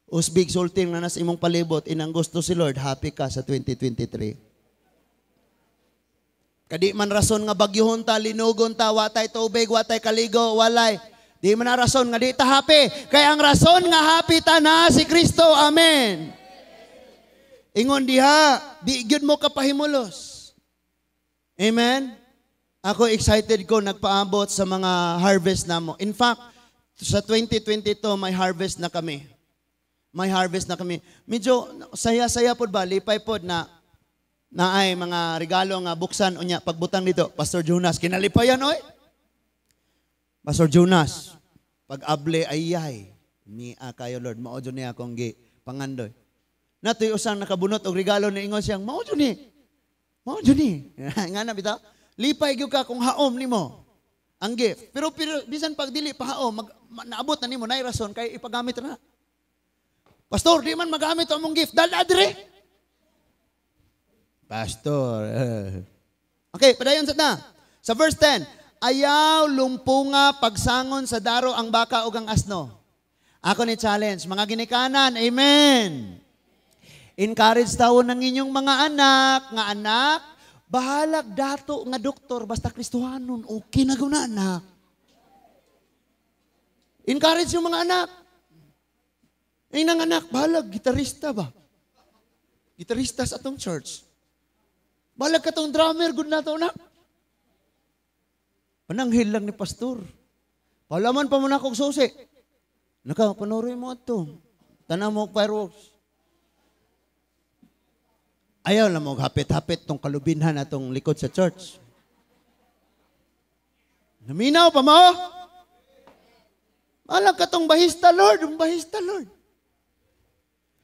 Usbig sulting na nas imong palibot, inang gusto si Lord, happy ka sa 2023. Kadi man rason nga bagyuhon ta, linugon ta, wa tay tubig, wa tay kaligo, walay. Di man na rason nga di ta happy. Kaya ang rason nga happy ta na si Kristo. Amen. Ingon diha, di gyud mo kapahimulos. Amen? Ako excited ko nagpaabot sa mga harvest namo. In fact, sa 2022 may harvest na kami. May harvest na kami. Medyo saya-saya pod ba, lipay pod na naay mga regalo nga buksan unya pagbutang dito. Pastor Jonas, kinalipayan oy. Pastor Jonas, pag able ayay, ni kayo Lord, mao jud ni akong gi pangandoy. Natoy usang nakabunot og regalo ni ingon siyang, "Mao jud ni. Mao jud ni." Nga na bitaw? Lipay gyud ka kung haom nimo ang gift. Pero bisan pag dili pa haom, naabot na nimo nay rason kay ipagamit na. "Pastor, di man magamit ang among gift. Dala dire." Pastor. Okay, padayon sa ta. Sa verse 10, ayaw lumpunga pagsangon sa daro ang baka ug ang asno. Ako ni challenge, mga ginikanan, amen. Encourage tawo ng inyong mga anak, nga anak, bahalag dato nga doktor, basta Kristohanon, okay na guna anak. Encourage yung mga anak. Ay nang anak, bahalag, gitarista ba? Gitarista sa atong church. Balag ka tong drummer, good na to na. Pananghil lang ni pastor. Palaman pa mo na akong susi. Naka, panuroy mo ato. Tanaw mo fireworks. Ayaw lang mo hapit-hapit tong kalubinhan atong likod sa church. Naminaw pa mo? Alam ka tong bahista, Lord. Ang bahista, Lord.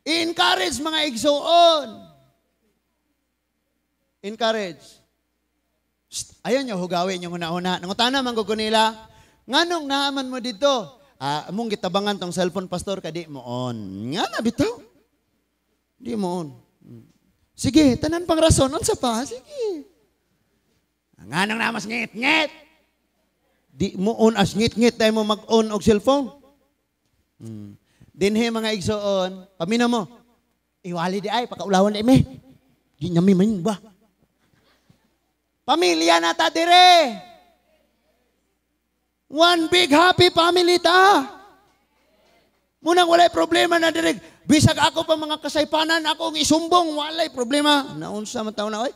I-encourage mga igsoon. Encourage. Shh, ayaw nyo hugawin yung una-una. Nangutana man ko nila, nganong naaman mo dito? Ah, among gitabangan tong cellphone, pastor, kadi mo on. Nga na bitaw. Di mo on. Sige, tanan pang rason, unsa pa? Sige. Nganong namas ngit-ngit? Di mo on as ngit-ngit tayo mo mag-on og cellphone. Dinhi mga igsoon, pamina mo. Iwali di ay, pakaulawan di mi. Di nyami man ba? Pamilya na ta dire. One big happy family ta. Munang walay problema na dire. Bisag ako pa mga kasaypanan, ako ang isumbong, walay problema. Naunsa man taon na, oy.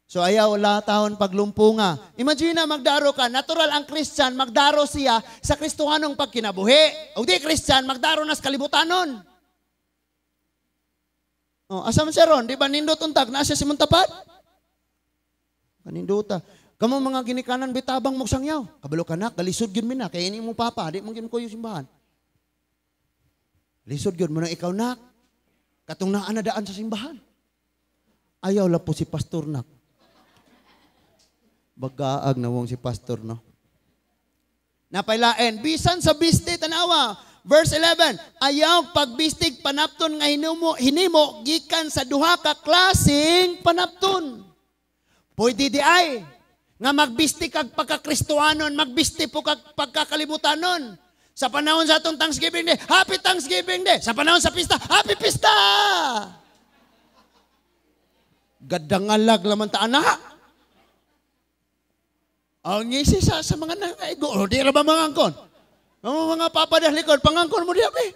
So ayaw la taon paglumpunga. Imagine na magdaro ka, natural ang Christian, magdaro siya sa Kristohanong pagkinabuhi. O di Christian, magdaro na sa kalibutanon. O, asa man siya ron? Di ba nindot untag, naa siya si Muntapad? Kanindota. Kamo mga ginikanan bitabang mo sangyaw. Kabalo ka na, kalisod gyud mi na kay ini mo papa, di mo gyud ko yung simbahan. Lisod gyud mo na ikaw nak. Katong naa na daan sa simbahan. Ayaw la po si pastor nak. Bagaag na wong si pastor no. Napailain bisan sa biste tanawa. Verse 11, ayaw pagbistig panapton nga hinimo gikan sa duha ka klaseng panapton. Pwede di ay nga magbisti kag pagkakristohanon, magbisti po kag pagkakalibutanon. Sa panahon sa atong Thanksgiving Day, Happy Thanksgiving Day. Sa panahon sa pista, Happy Pista! Gadangalag laman ta anak. Ang ngisi sa mga nangaigo, o di ra ba mangangkon? Ang mga papadah likod, pangangkon mo diya eh.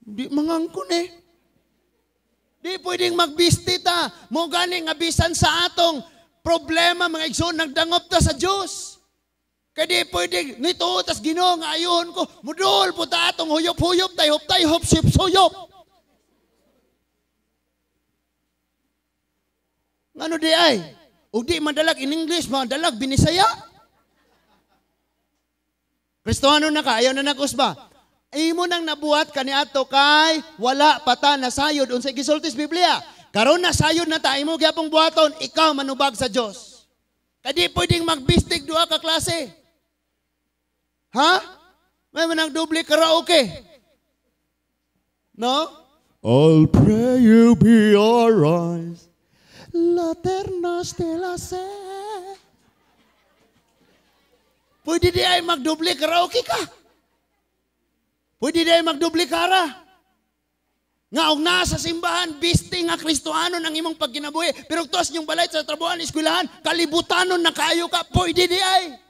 Di mangangkon eh. Di pwedeng magbisti ta. Mo gani nga bisan sa atong problema mga igsoon, nagdangop ta sa Dios. Kay di pwedeng nito tas Ginoo nga ayon ko, mudol po ta atong huyop-huyop tay hop tay hop sip suyop. Ngano di ay? Ug di madalag in English, madalag binisaya. Kristohano na ka, ayaw na nag-usba. Imo nang nabuhat kaniadto kay wala pa ta nasayod unsay gisulti sa Biblia. Karon nasayod na ta, imo gyapong buhaton, ikaw manubag sa Dios. Kay di pwedeng magbistig duha ka klase. Ha? May manang doble karaoke. No? I'll pray you be alright. Laternas de la se. Pwede di ay magdoble karaoke ka. Pwede di ay magdoble kara. Nga og naa sa simbahan, bisti nga Kristohanon ang imong pagkinabuhi. Pero tuas niyong balay sa trabuhan, eskwelahan, kalibutanon na kaayo ka, pwede di ay.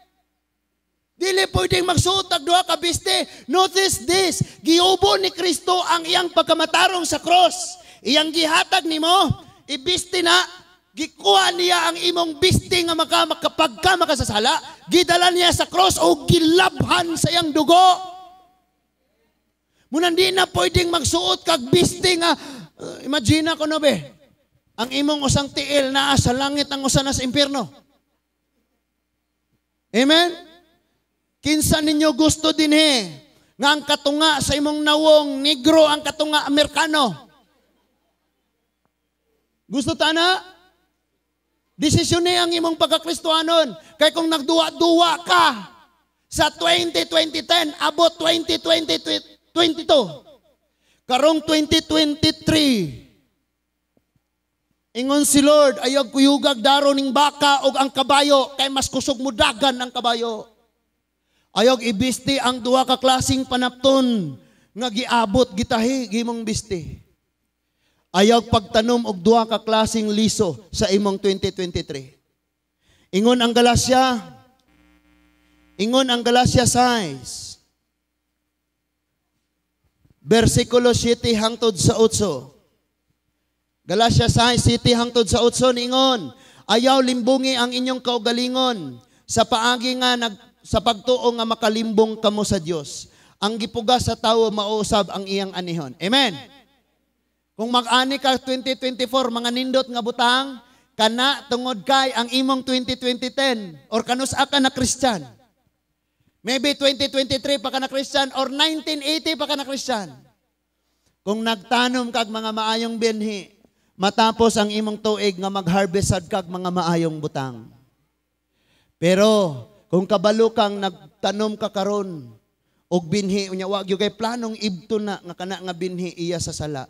Dili pwedeng magsuot og duha ka biste. Notice this, giubo ni Kristo ang iyang pagkamatarong sa cross. Iyang gihatag nimo, ibiste na, gikuha niya ang imong biste nga makapagka makasasala, gidala niya sa cross o gilabhan sa iyang dugo. Munang di na pwedeng magsuot kag biste nga, imagine ako no be, ang imong usang tiil naa sa langit, ang usa na sa impierno. Amen? Kinsa ninyo gusto dinhi nga ang katunga sa imong nawong negro, ang katunga Amerikano? Gusto ta na? Desisyon ni ang imong pagkakristohanon. Kay kung nagduwa-duwa ka sa 2020-10, abot 2020-22. Karong 2023, ingon si Lord, ayaw kuyugag daro ning baka og ang kabayo, kay mas kusog mo dagan ang kabayo. Ayaw ibisti ang duha ka klaseng panapton nga giabot gitahi gimong bisti. Ayaw pagtanom og duha ka klaseng liso sa imong 2023. Ingon ang Galacia, 6, versikulo 7 hangtod sa 8. Galatia 6, 7 hangtod sa 8 niingon, "Ayaw limbungi ang inyong kaugalingon sa paagi nga sa pagtuo nga makalimbong kamo sa Dios. Ang gipugas sa tawo, mao usab ang iyang anihon." Amen. Kung mag-ani ka 2024 mga nindot nga butang, kana tungod kay ang imong 2020 or kanus-a ka na Christian. Maybe 2023 pa ka na Christian or 1980 pa ka na Christian. Kung nagtanom kag mga maayong binhi, matapos ang imong tuig nga mag-harvest sad kag mga maayong butang. Pero kung kabalo kang nagtanom ka karon og binhi, unya wa gyud kay planong ibto na nga kana nga binhi iya sa sala.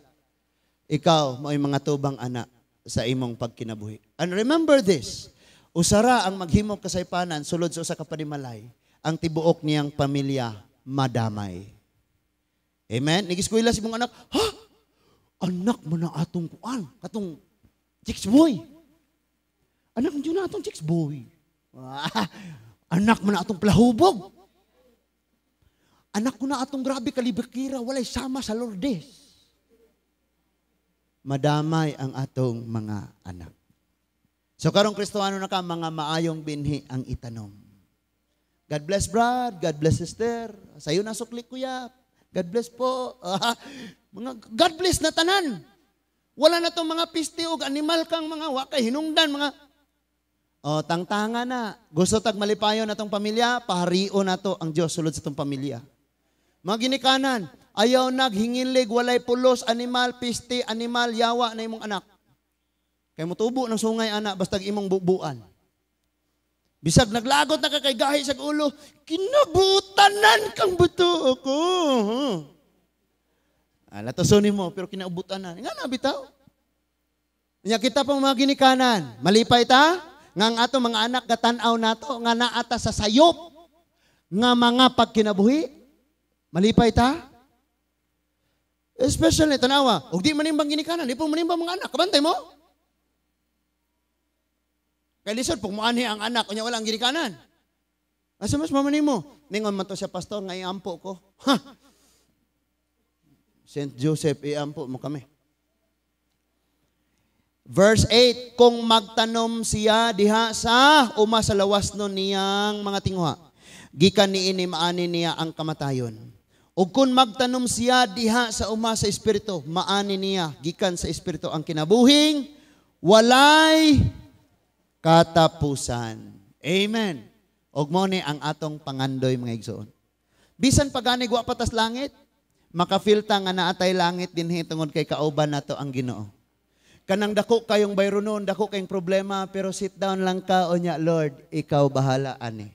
Ikaw mao'y mga tubang ana sa imong pagkinabuhi. And remember this, usara ang maghimog kasaypanan sulod sa usa ka panimalay, ang tibuok niyang pamilya madamay. Amen? Nigiskwela si mong anak, "Ha? Anak mo na atong kuan, katong chicks boy. Anak mo na atong chicks boy. Anak mo na atong plahubog. Anak ko na atong grabe kalibakira, walay sama sa Lourdes." Madamay ang atong mga anak. So karong Kristohano na ka, mga maayong binhi ang itanom. God bless, Brad, God bless, sister. Sayo na sukli, kuya. God bless po. Mga God bless na tanan. Wala na tong mga piste og animal kang mga wakay hinungdan mga. Oh, tangtanga na. Gusto tag malipayon na tong pamilya, pahario na to ang Dios sulod sa tong pamilya. Mga ginikanan, ayaw naghingilig, walay pulos, animal, piste, animal, yawa na imong anak. Kay motubo ng sungay anak, bastag imong bubuan. Bisag naglagot na ka kay gahi sa ulo, "Kinabutanan kang buto ko." Ah, latusonin mo, pero kinaubutan na. Nga na, bitaw. Nya kita pong mga ginikanan, malipay ta, nga ang ato mga anak gatan-aw nato, nga naata sa sayop, nga mga pagkinabuhi, malipay ta. Especially, tanawa, ug di manimbang ginikanan, di po manimbang mga anak, kabantay mo. Kay lisod, pag muanhi ang anak, unya wala ang ginikanan. Asa mas mama nimo? Ningon man to siya, pastor, nga iampo ko. Ha! St. Joseph, iampo mo kami. Verse 8, kung magtanom siya diha sa uma sa lawas no niyang mga tinguha, gikan niini maani niya ang kamatayon. Ug kung magtanom siya diha sa uma sa Espiritu, maani niya gikan sa Espiritu ang kinabuhing walay katapusan. Amen. Og mo ni ang atong pangandoy, mga igsoon. Bisan pagani wa patas langit, makafeel ta nga naatay langit dinhi tungod kay kauban nato ang Ginoo. Kanang dako kayong bayronon, dako kayong problema, pero sit down lang ka, unya, "Lord, ikaw bahala ani."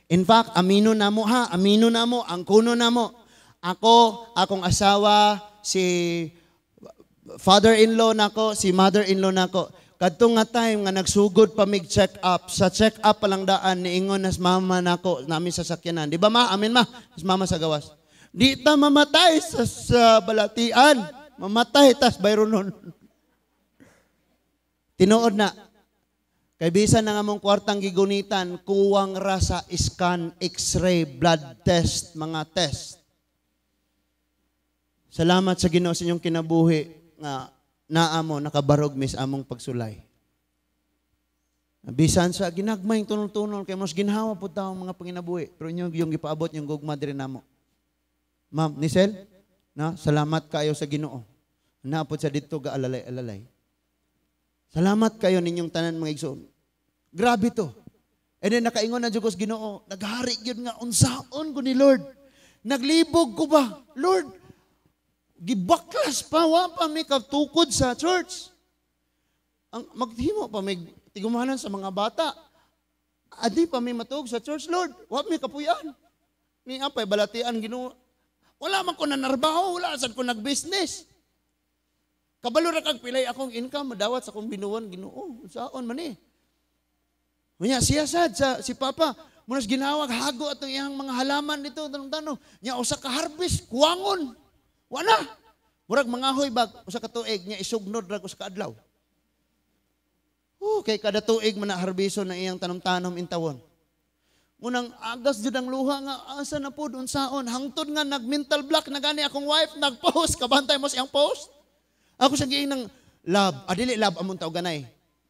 In fact, amino na mo ha, amino na mo, ang kuno na mo. Ako, akong asawa, si father-in-law nako, si mother-in-law nako. Kadto nga time nga nagsugod pa mig check up, sa check up pa lang daan niingon nas mama nako namin sa sakyanan. Di ba, ma? Amin, ma. Nas mama sa gawas. "Di ta mamatay sa balatian. Mamatay tas bayronon." Tinuod na. Kay bisan na nga mong kwartang gigunitan, kuwang ra sa scan, x-ray, blood test, mga test. Salamat sa Ginoo sa inyong kinabuhi nga naa mo nakabarog mis among pagsulay. Bisan sa ginagmay tunol-tunol kay mas ginhawa pud taong mga panginabuhi, pero inyo yung gipaabot yung gugma diri namo. Ma'am Nisel, na salamat kayo sa Ginoo. Naapod sa didto ga alalay-alalay. Salamat kayo ninyong tanan, mga igsoon. Grabe to. And then nakaingon na jud ko sa Ginoo, naghari gyud nga unsaon ko ni Lord. Naglibog ko ba? Lord, gibaklas pa, wa pa may katukod sa church. Ang maghimo pa may tigumanan sa mga bata. Adi pa may matuog sa church, Lord. Wa may kapuyan. Ni apay balatian, Ginoo. Wala man ko nanarbaho, wala sad ko nag-business. Kabalo ra kag pilay akong income madawat sa akong binuwan, Ginoo. Saon man eh. Unya siya sad sa si Papa, munas ginawag hago atong iyang mga halaman dito tanong-tanong. Nya usa ka harvest kuwangon. Wala. Murag mangahoy bag usa ka tuig, nya isugnod ra usa ka adlaw. Oh, kay kada tuig man na harbiso na iyang tanom-tanom intawon. Munang agas jud ang luha nga asa na pud, unsaon, hangtod nga nag mental block na gani akong wife, nag-post, kabantay mo siyang post. Ako sa giing ng Love, ah, dili love among tawganay.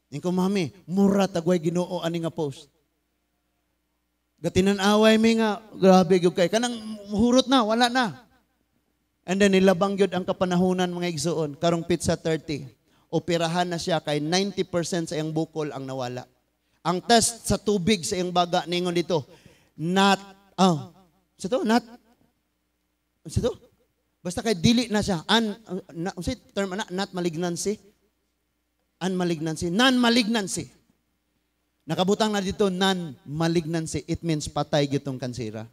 Ingon ko, "Mami, mura tagway Ginoo ani nga post." Gatinan-away mi nga, grabe gyud kay. Kanang hurot na, wala na. And then nilabang gyud ang kapanahunan, mga igsuon, karong petsa 30. Operahan na siya kay 90% sa iyang bukol ang nawala. Ang test sa tubig sa iyang baga ningon dito, not, oh, sa to, not, sa to? Basta kay dili na siya, an, na, unsay term ana, not malignancy? Unmalignancy, non-malignancy. Nakabutang na dito, non-malignancy. It means patay gyud tong kansera.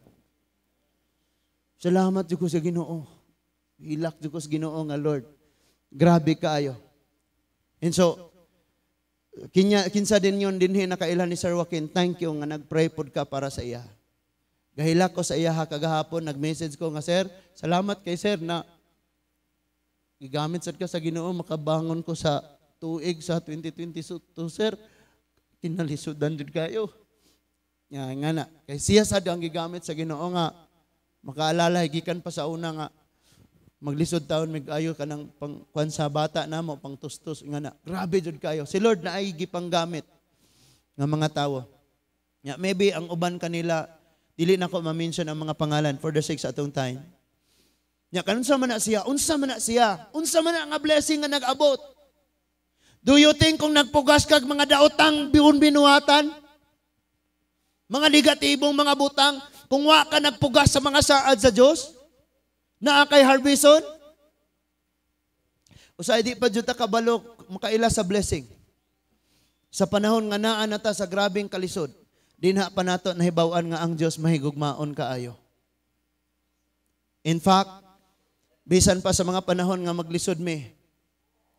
Salamat jud ko sa Ginoo. Hilak jud ko sa Ginoo nga Lord. Grabe kaayo. And so, kinya, kinsa din yun dinhi nakailan ni Sir Joaquin, thank you nga nag-pray pod ka para sa iya. Gahilak ko sa iya ha kagahapon, nag-message ko nga, "Sir, salamat kay sir na gigamit sad ka sa Ginoo, makabangon ko sa tuig sa 2022, sir. Kinalisudan jud kayo." Nga, nga na. Kay siya sad ang gigamit sa Ginoo nga makaalala gikan pa sa una nga maglisod taon mig ayo kanang pang kwan sa bata namo, pang tustos nga na. Grabe jud kayo. Si Lord na ay gipanggamit nga mga tawo. Nga maybe ang uban kanila dili na ko ma-mention ang mga pangalan for the sake sa atong time. Nya kanunsa man na siya? Unsa man na siya? Unsa man na nga blessing nga nag-abot? Do you think kung nagpugas kag mga daotang biun binuhatan, mga negatibong mga butang, kung wa ka nagpugas sa mga saad sa Dios, naa kay harveston? Usahay di pa jud ta kabalo makaila sa blessing. Sa panahon nga naa na ta sa grabeng kalisod, dinha pa nato nahibaw-an nga ang Dios mahigugmaon kaayo. In fact, bisan pa sa mga panahon nga maglisod mi,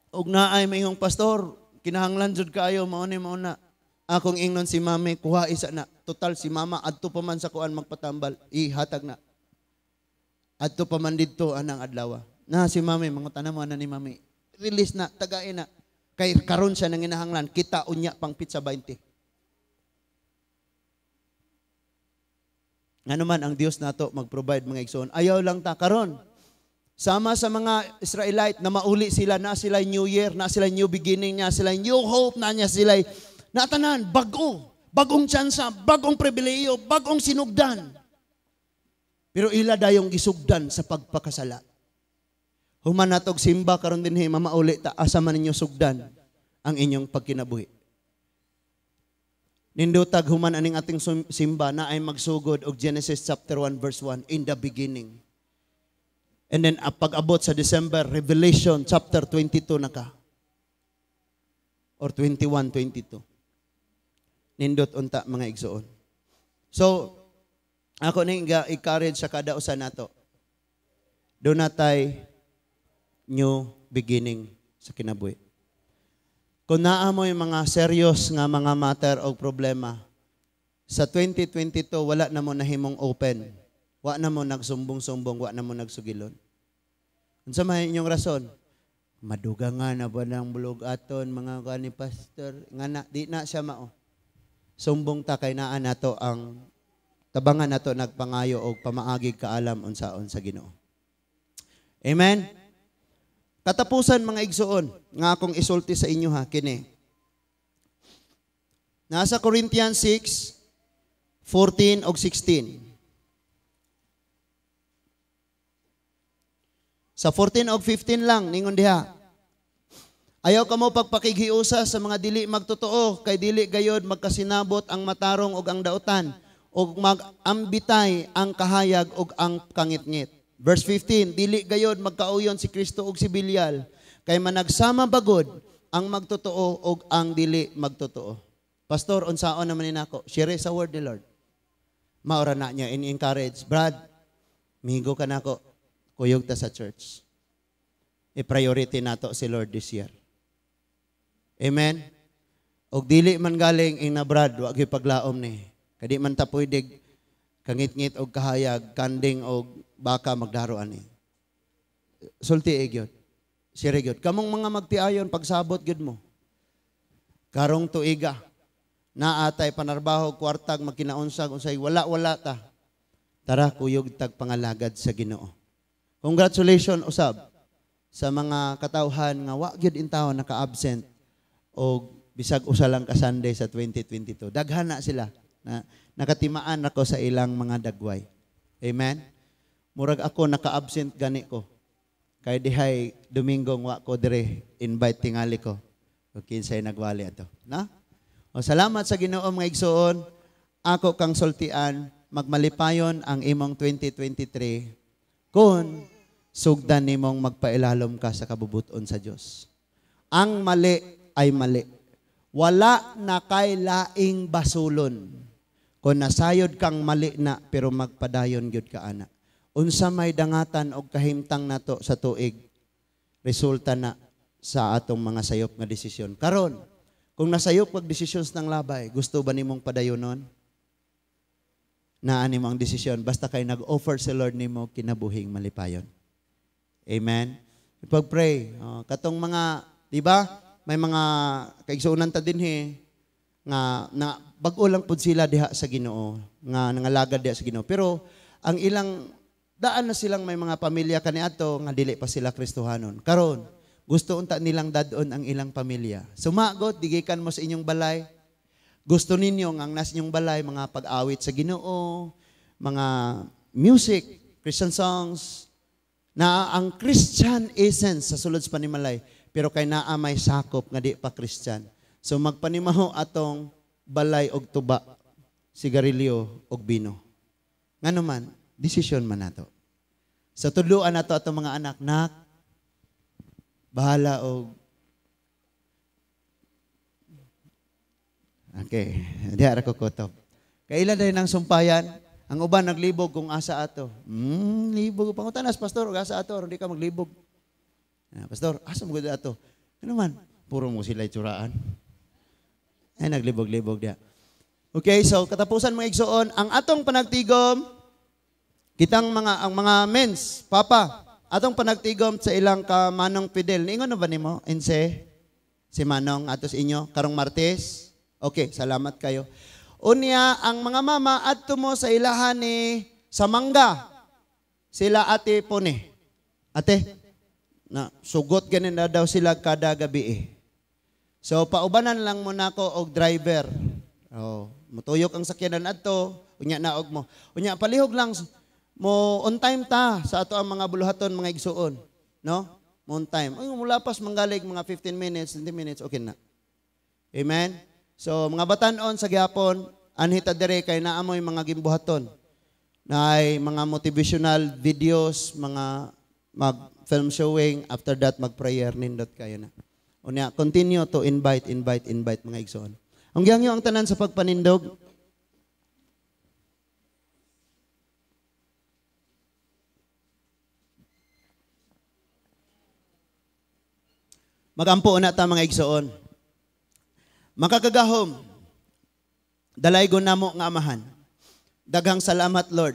ug naay mayong, "Pastor, kinahanglan jud kaayo mao ni mao na." Akong ingnon si mami, "Kuha isa na. Total si mama adto pa man sa kuan magpatambal, ihatag na. Adto pa man didto anang adlaw." Na si mami, mga tanan mo na ni mami. Release na, tagain na. Kay karon siya nanginahanglan, kita unya pang petsa 20. Ngano man ang Dios nato mag-provide, mga igsoon. Ayaw lang ta karon. Sama sa mga Israelite na mauli sila, na sila new year, na sila new beginning, na sila new hope, na niya sila natanan, bago, bagong tsansa, bagong pribileyo, bagong sinugdan. Pero ila dayong gisugdan sa pagpakasala. Human natog simba karon dinhi, mamauli ta, asa man ninyo sugdan ang inyong pagkinabuhi? Nindutag human aning ating simba na ay magsugod og Genesis chapter 1 verse 1, "In the beginning." And then pag-abot sa December, Revelation chapter 22 na ka. Or 21, 22. Nindot unta, mga igsoon. So, ako ning encourage sa kada usa nato. Duna tay new beginning sa kinabuhi. Kung naa mo yung mga serious nga mga matter o problema, sa 2022, wala na mo nahimong open. Wa na mo nagsumbong-sumbong, wa na mo nagsugilon. Unsa may inyong rason? Maduga nga na ba ng bulog aton mga kani, pastor nga na di na siya mao. Sumbong ta kay naa nato ang tabangan nato nagpangayo og pamaagig kaalam unsaon sa Ginoo. Amen. Katapusan, mga igsuon, nga akong isulti sa inyo ha kini. Nasa Corinthians 6 14 og 16. Sa 14 og 15 lang ningon diha. Ayaw kamo pagpakighiusa sa mga dili magtotoo, kay dili gayod magkasinabot ang matarong ug ang dautan ug mag-ambitay ang kahayag ug ang kangitngit. Verse 15, dili gayod magkauyon si Kristo ug si Belial, kay managsama bagod ang magtotoo ug ang dili magtotoo. Pastor, unsaon naman ni nako? Share sa word ni Lord. Maura na niya in-encourage. Brad, migo ka nako. Kuyog ta sa church. I-priority nato si Lord this year. Amen? Og dili man galing ing na Brad, wa gyud paglaom ni. Kadi man ta pwede kangitngit og kahayag, kanding og baka magdaro ani. Sulti e gyud. Sire gyud. Kamong mga magtiayon, pagsabot gyud mo. Karong tuiga, naatay panarbaho, kwartag, magkinaunsag, unsay wala-wala ta. Tara, kuyog tag pangalagad sa Ginoo. Congratulations, usab. sa mga katawhan nga wa gyud intawon naka-absent og bisag usa lang ka Sunday sa 2022. Daghan na sila. Na, nakatimaan ako sa ilang mga dagway. Amen? Murag ako naka-absent gani ko. Kay dihay Domingo wa ko dire invite tingali ko. O kinsay nagwali ato. Na? O salamat sa Ginoo mga igsoon. Ako kang sultian, magmalipayon ang imong 2023 kung sugdan nimong magpailalom ka sa kabubuton sa Dios. Ang mali ay mali. Wala na kay laing basulon. Kung nasayod kang mali na pero magpadayon gyud ka ana. Unsa may dangatan og kahimtang nato sa tuig, resulta na sa atong mga sayop nga desisyon. Karon, kung nasayop kag desisyon ng labay, gusto ba nimong padayonon? Naa nimo ang desisyon basta kay nag-offer si Lord nimo kinabuhing malipayon. Amen. Ipag-pray. Katong mga, di ba? May mga kaigsuonan ta dinhi nga na bag-o lang pud sila diha sa Ginoo, nga nangalagad diha sa Ginoo. Pero ang ilang daan na silang may mga pamilya kaniadto nga dili pa sila Kristohanon. Karon, gusto unta nilang dad-on ang ilang pamilya. Sumagot, digikan mo sa inyong balay. Gusto ninyo ang nasa inyong balay mga pag-awit sa Ginoo, mga music, Christian songs, na ang Christian essence sa sulod sa panimalay, pero kay naa may sakop nga di pa Christian. So magpanimaho atong balay og tuba, sigarilyo og bino. Ngano man, desisyon man nato. So tudloan nato atong mga anak, nak, bahala og okay, diha ra ko kutob. Kaila dahil ng sumpayan, ang uban naglibog kung asa ato. Libog. Pangutanas, pastor, og asa ato, aron di ka maglibog. Pastor, asa mo gud ato? Ano man? Puro mo sila itsuraan. Ay, naglibog-libog diha. Okay, so katapusan mga igsoon, ang atong panagtigom, kitang mga, ang mga mens, papa, atong panagtigom sa ilang ka Manong Fidel. Niingon na ba nimo? Inse? Si Manong atos inyo, karong Martes? Okay, salamat kayo. Unya, ang mga mama, adto mo sa ilahan ni Samangga. Sila ate Pone. Ate, na, sugot ganin na daw sila kada gabi eh. So, paubanan lang mo nako og driver. Oh, mutuyok ang sakyanan adto, unya na og mo. Unya, palihog lang mo on time ta sa ato ang mga buluhaton, mga igsuon. No? Mo on time. Uy, mulapas manggalig mga 15 minutes, 20 minutes, okay na. Amen? So, mga batan-on sa gihapon, anhita dere kay naamoy mga gimbuhaton. Naay mga motivational videos, mga mag-film showing, after that mag-prayer nindot kayo na. Unya, continue to invite, invite, invite mga igsoon. Ang gihangyo ang tanan sa pagpanindog. Magampo na ta mga igsoon. Makakagahom, dalaygon namo nga amahan. Daghang salamat, Lord,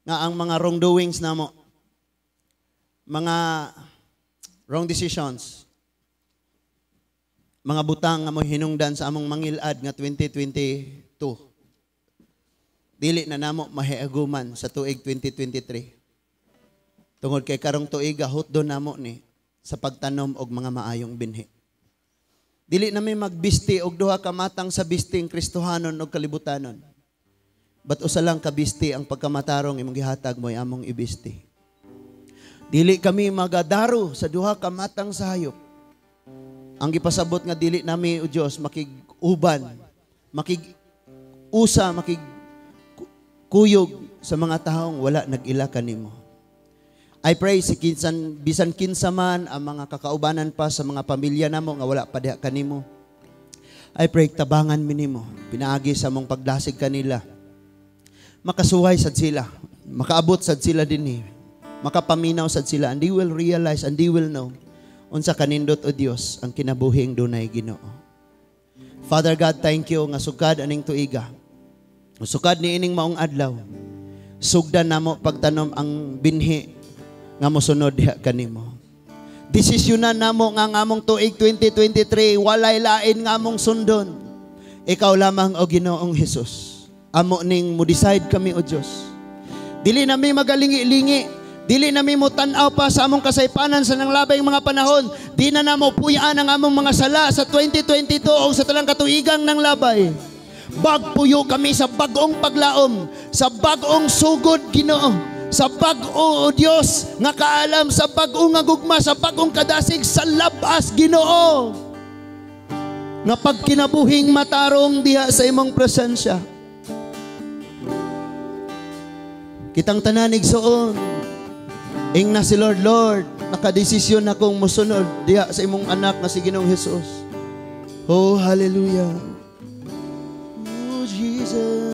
nga ang mga wrongdoings namo, mga wrong decisions, mga butang nga mo hinungdan sa among mangilad nga 2022, dili na namo mahiaguman sa tuig 2023. Tungod kay karong tuig hutdo namo ni sa pagtanom og mga maayong binhi. Dili nami magbisti og duha ka matang sa bisting Kristohanon og kalibutanon. But usa lang ka bisti ang pagkamatarong imong gihatag mo'y among ibisti. Dili kami magadaro sa duha ka matang sa hayop. Ang gipasabot nga dili nami o Dios makig-uban, makig-usa, makig-kuyog sa mga taong wala nag-ila kanimo. I pray si kinsan, bisan kinsa man ang mga kakaubanan pa sa mga pamilya namo nga wala pa diha kanimo. I pray tabangan minimo, pinaagi sa mong pagdasig kanila. Makasuway sad sila, makaabot sad sila dinhi, makapaminaw sad sila, and they will realize and they will know unsa kanindot o Dios ang kinabuhing dunay Ginoo. Father God, thank you nga sukad aning tuiga. Sukad ni ining maong adlaw. Sugdan namo pagtanom ang binhi nga mosunod diha kanimo. Desisyonan namo nga among tuig 2023 walay lain nga among sundon. Ikaw lamang o Ginoong Hesus. Amo ning mo decide kami o Dios. Dili nami magalingi-lingi. Dili na mi mo tan-aw pa sa among kasaypanan sa nanglabay mga panahon. Di na namo puy-an ang among mga sala sa 2022 o sa talang katuigang nanglabay. Bagpuyo kami sa bag-ong paglaom, sa bag-ong sugod, Ginoo, sa bag-o, o Dios, nga kaalam, sa bag-ong nga gugma, sa bag-ong kadasig, sa labas, Ginoo, nga pagkinabuhing matarong diha sa imong presensya. Kitang tanan igsuon, ing na si Lord, "Lord, nakadesisyon akong mosunod diha sa imong anak nga si Ginoong Hesus." Oh, hallelujah. Oh, Jesus.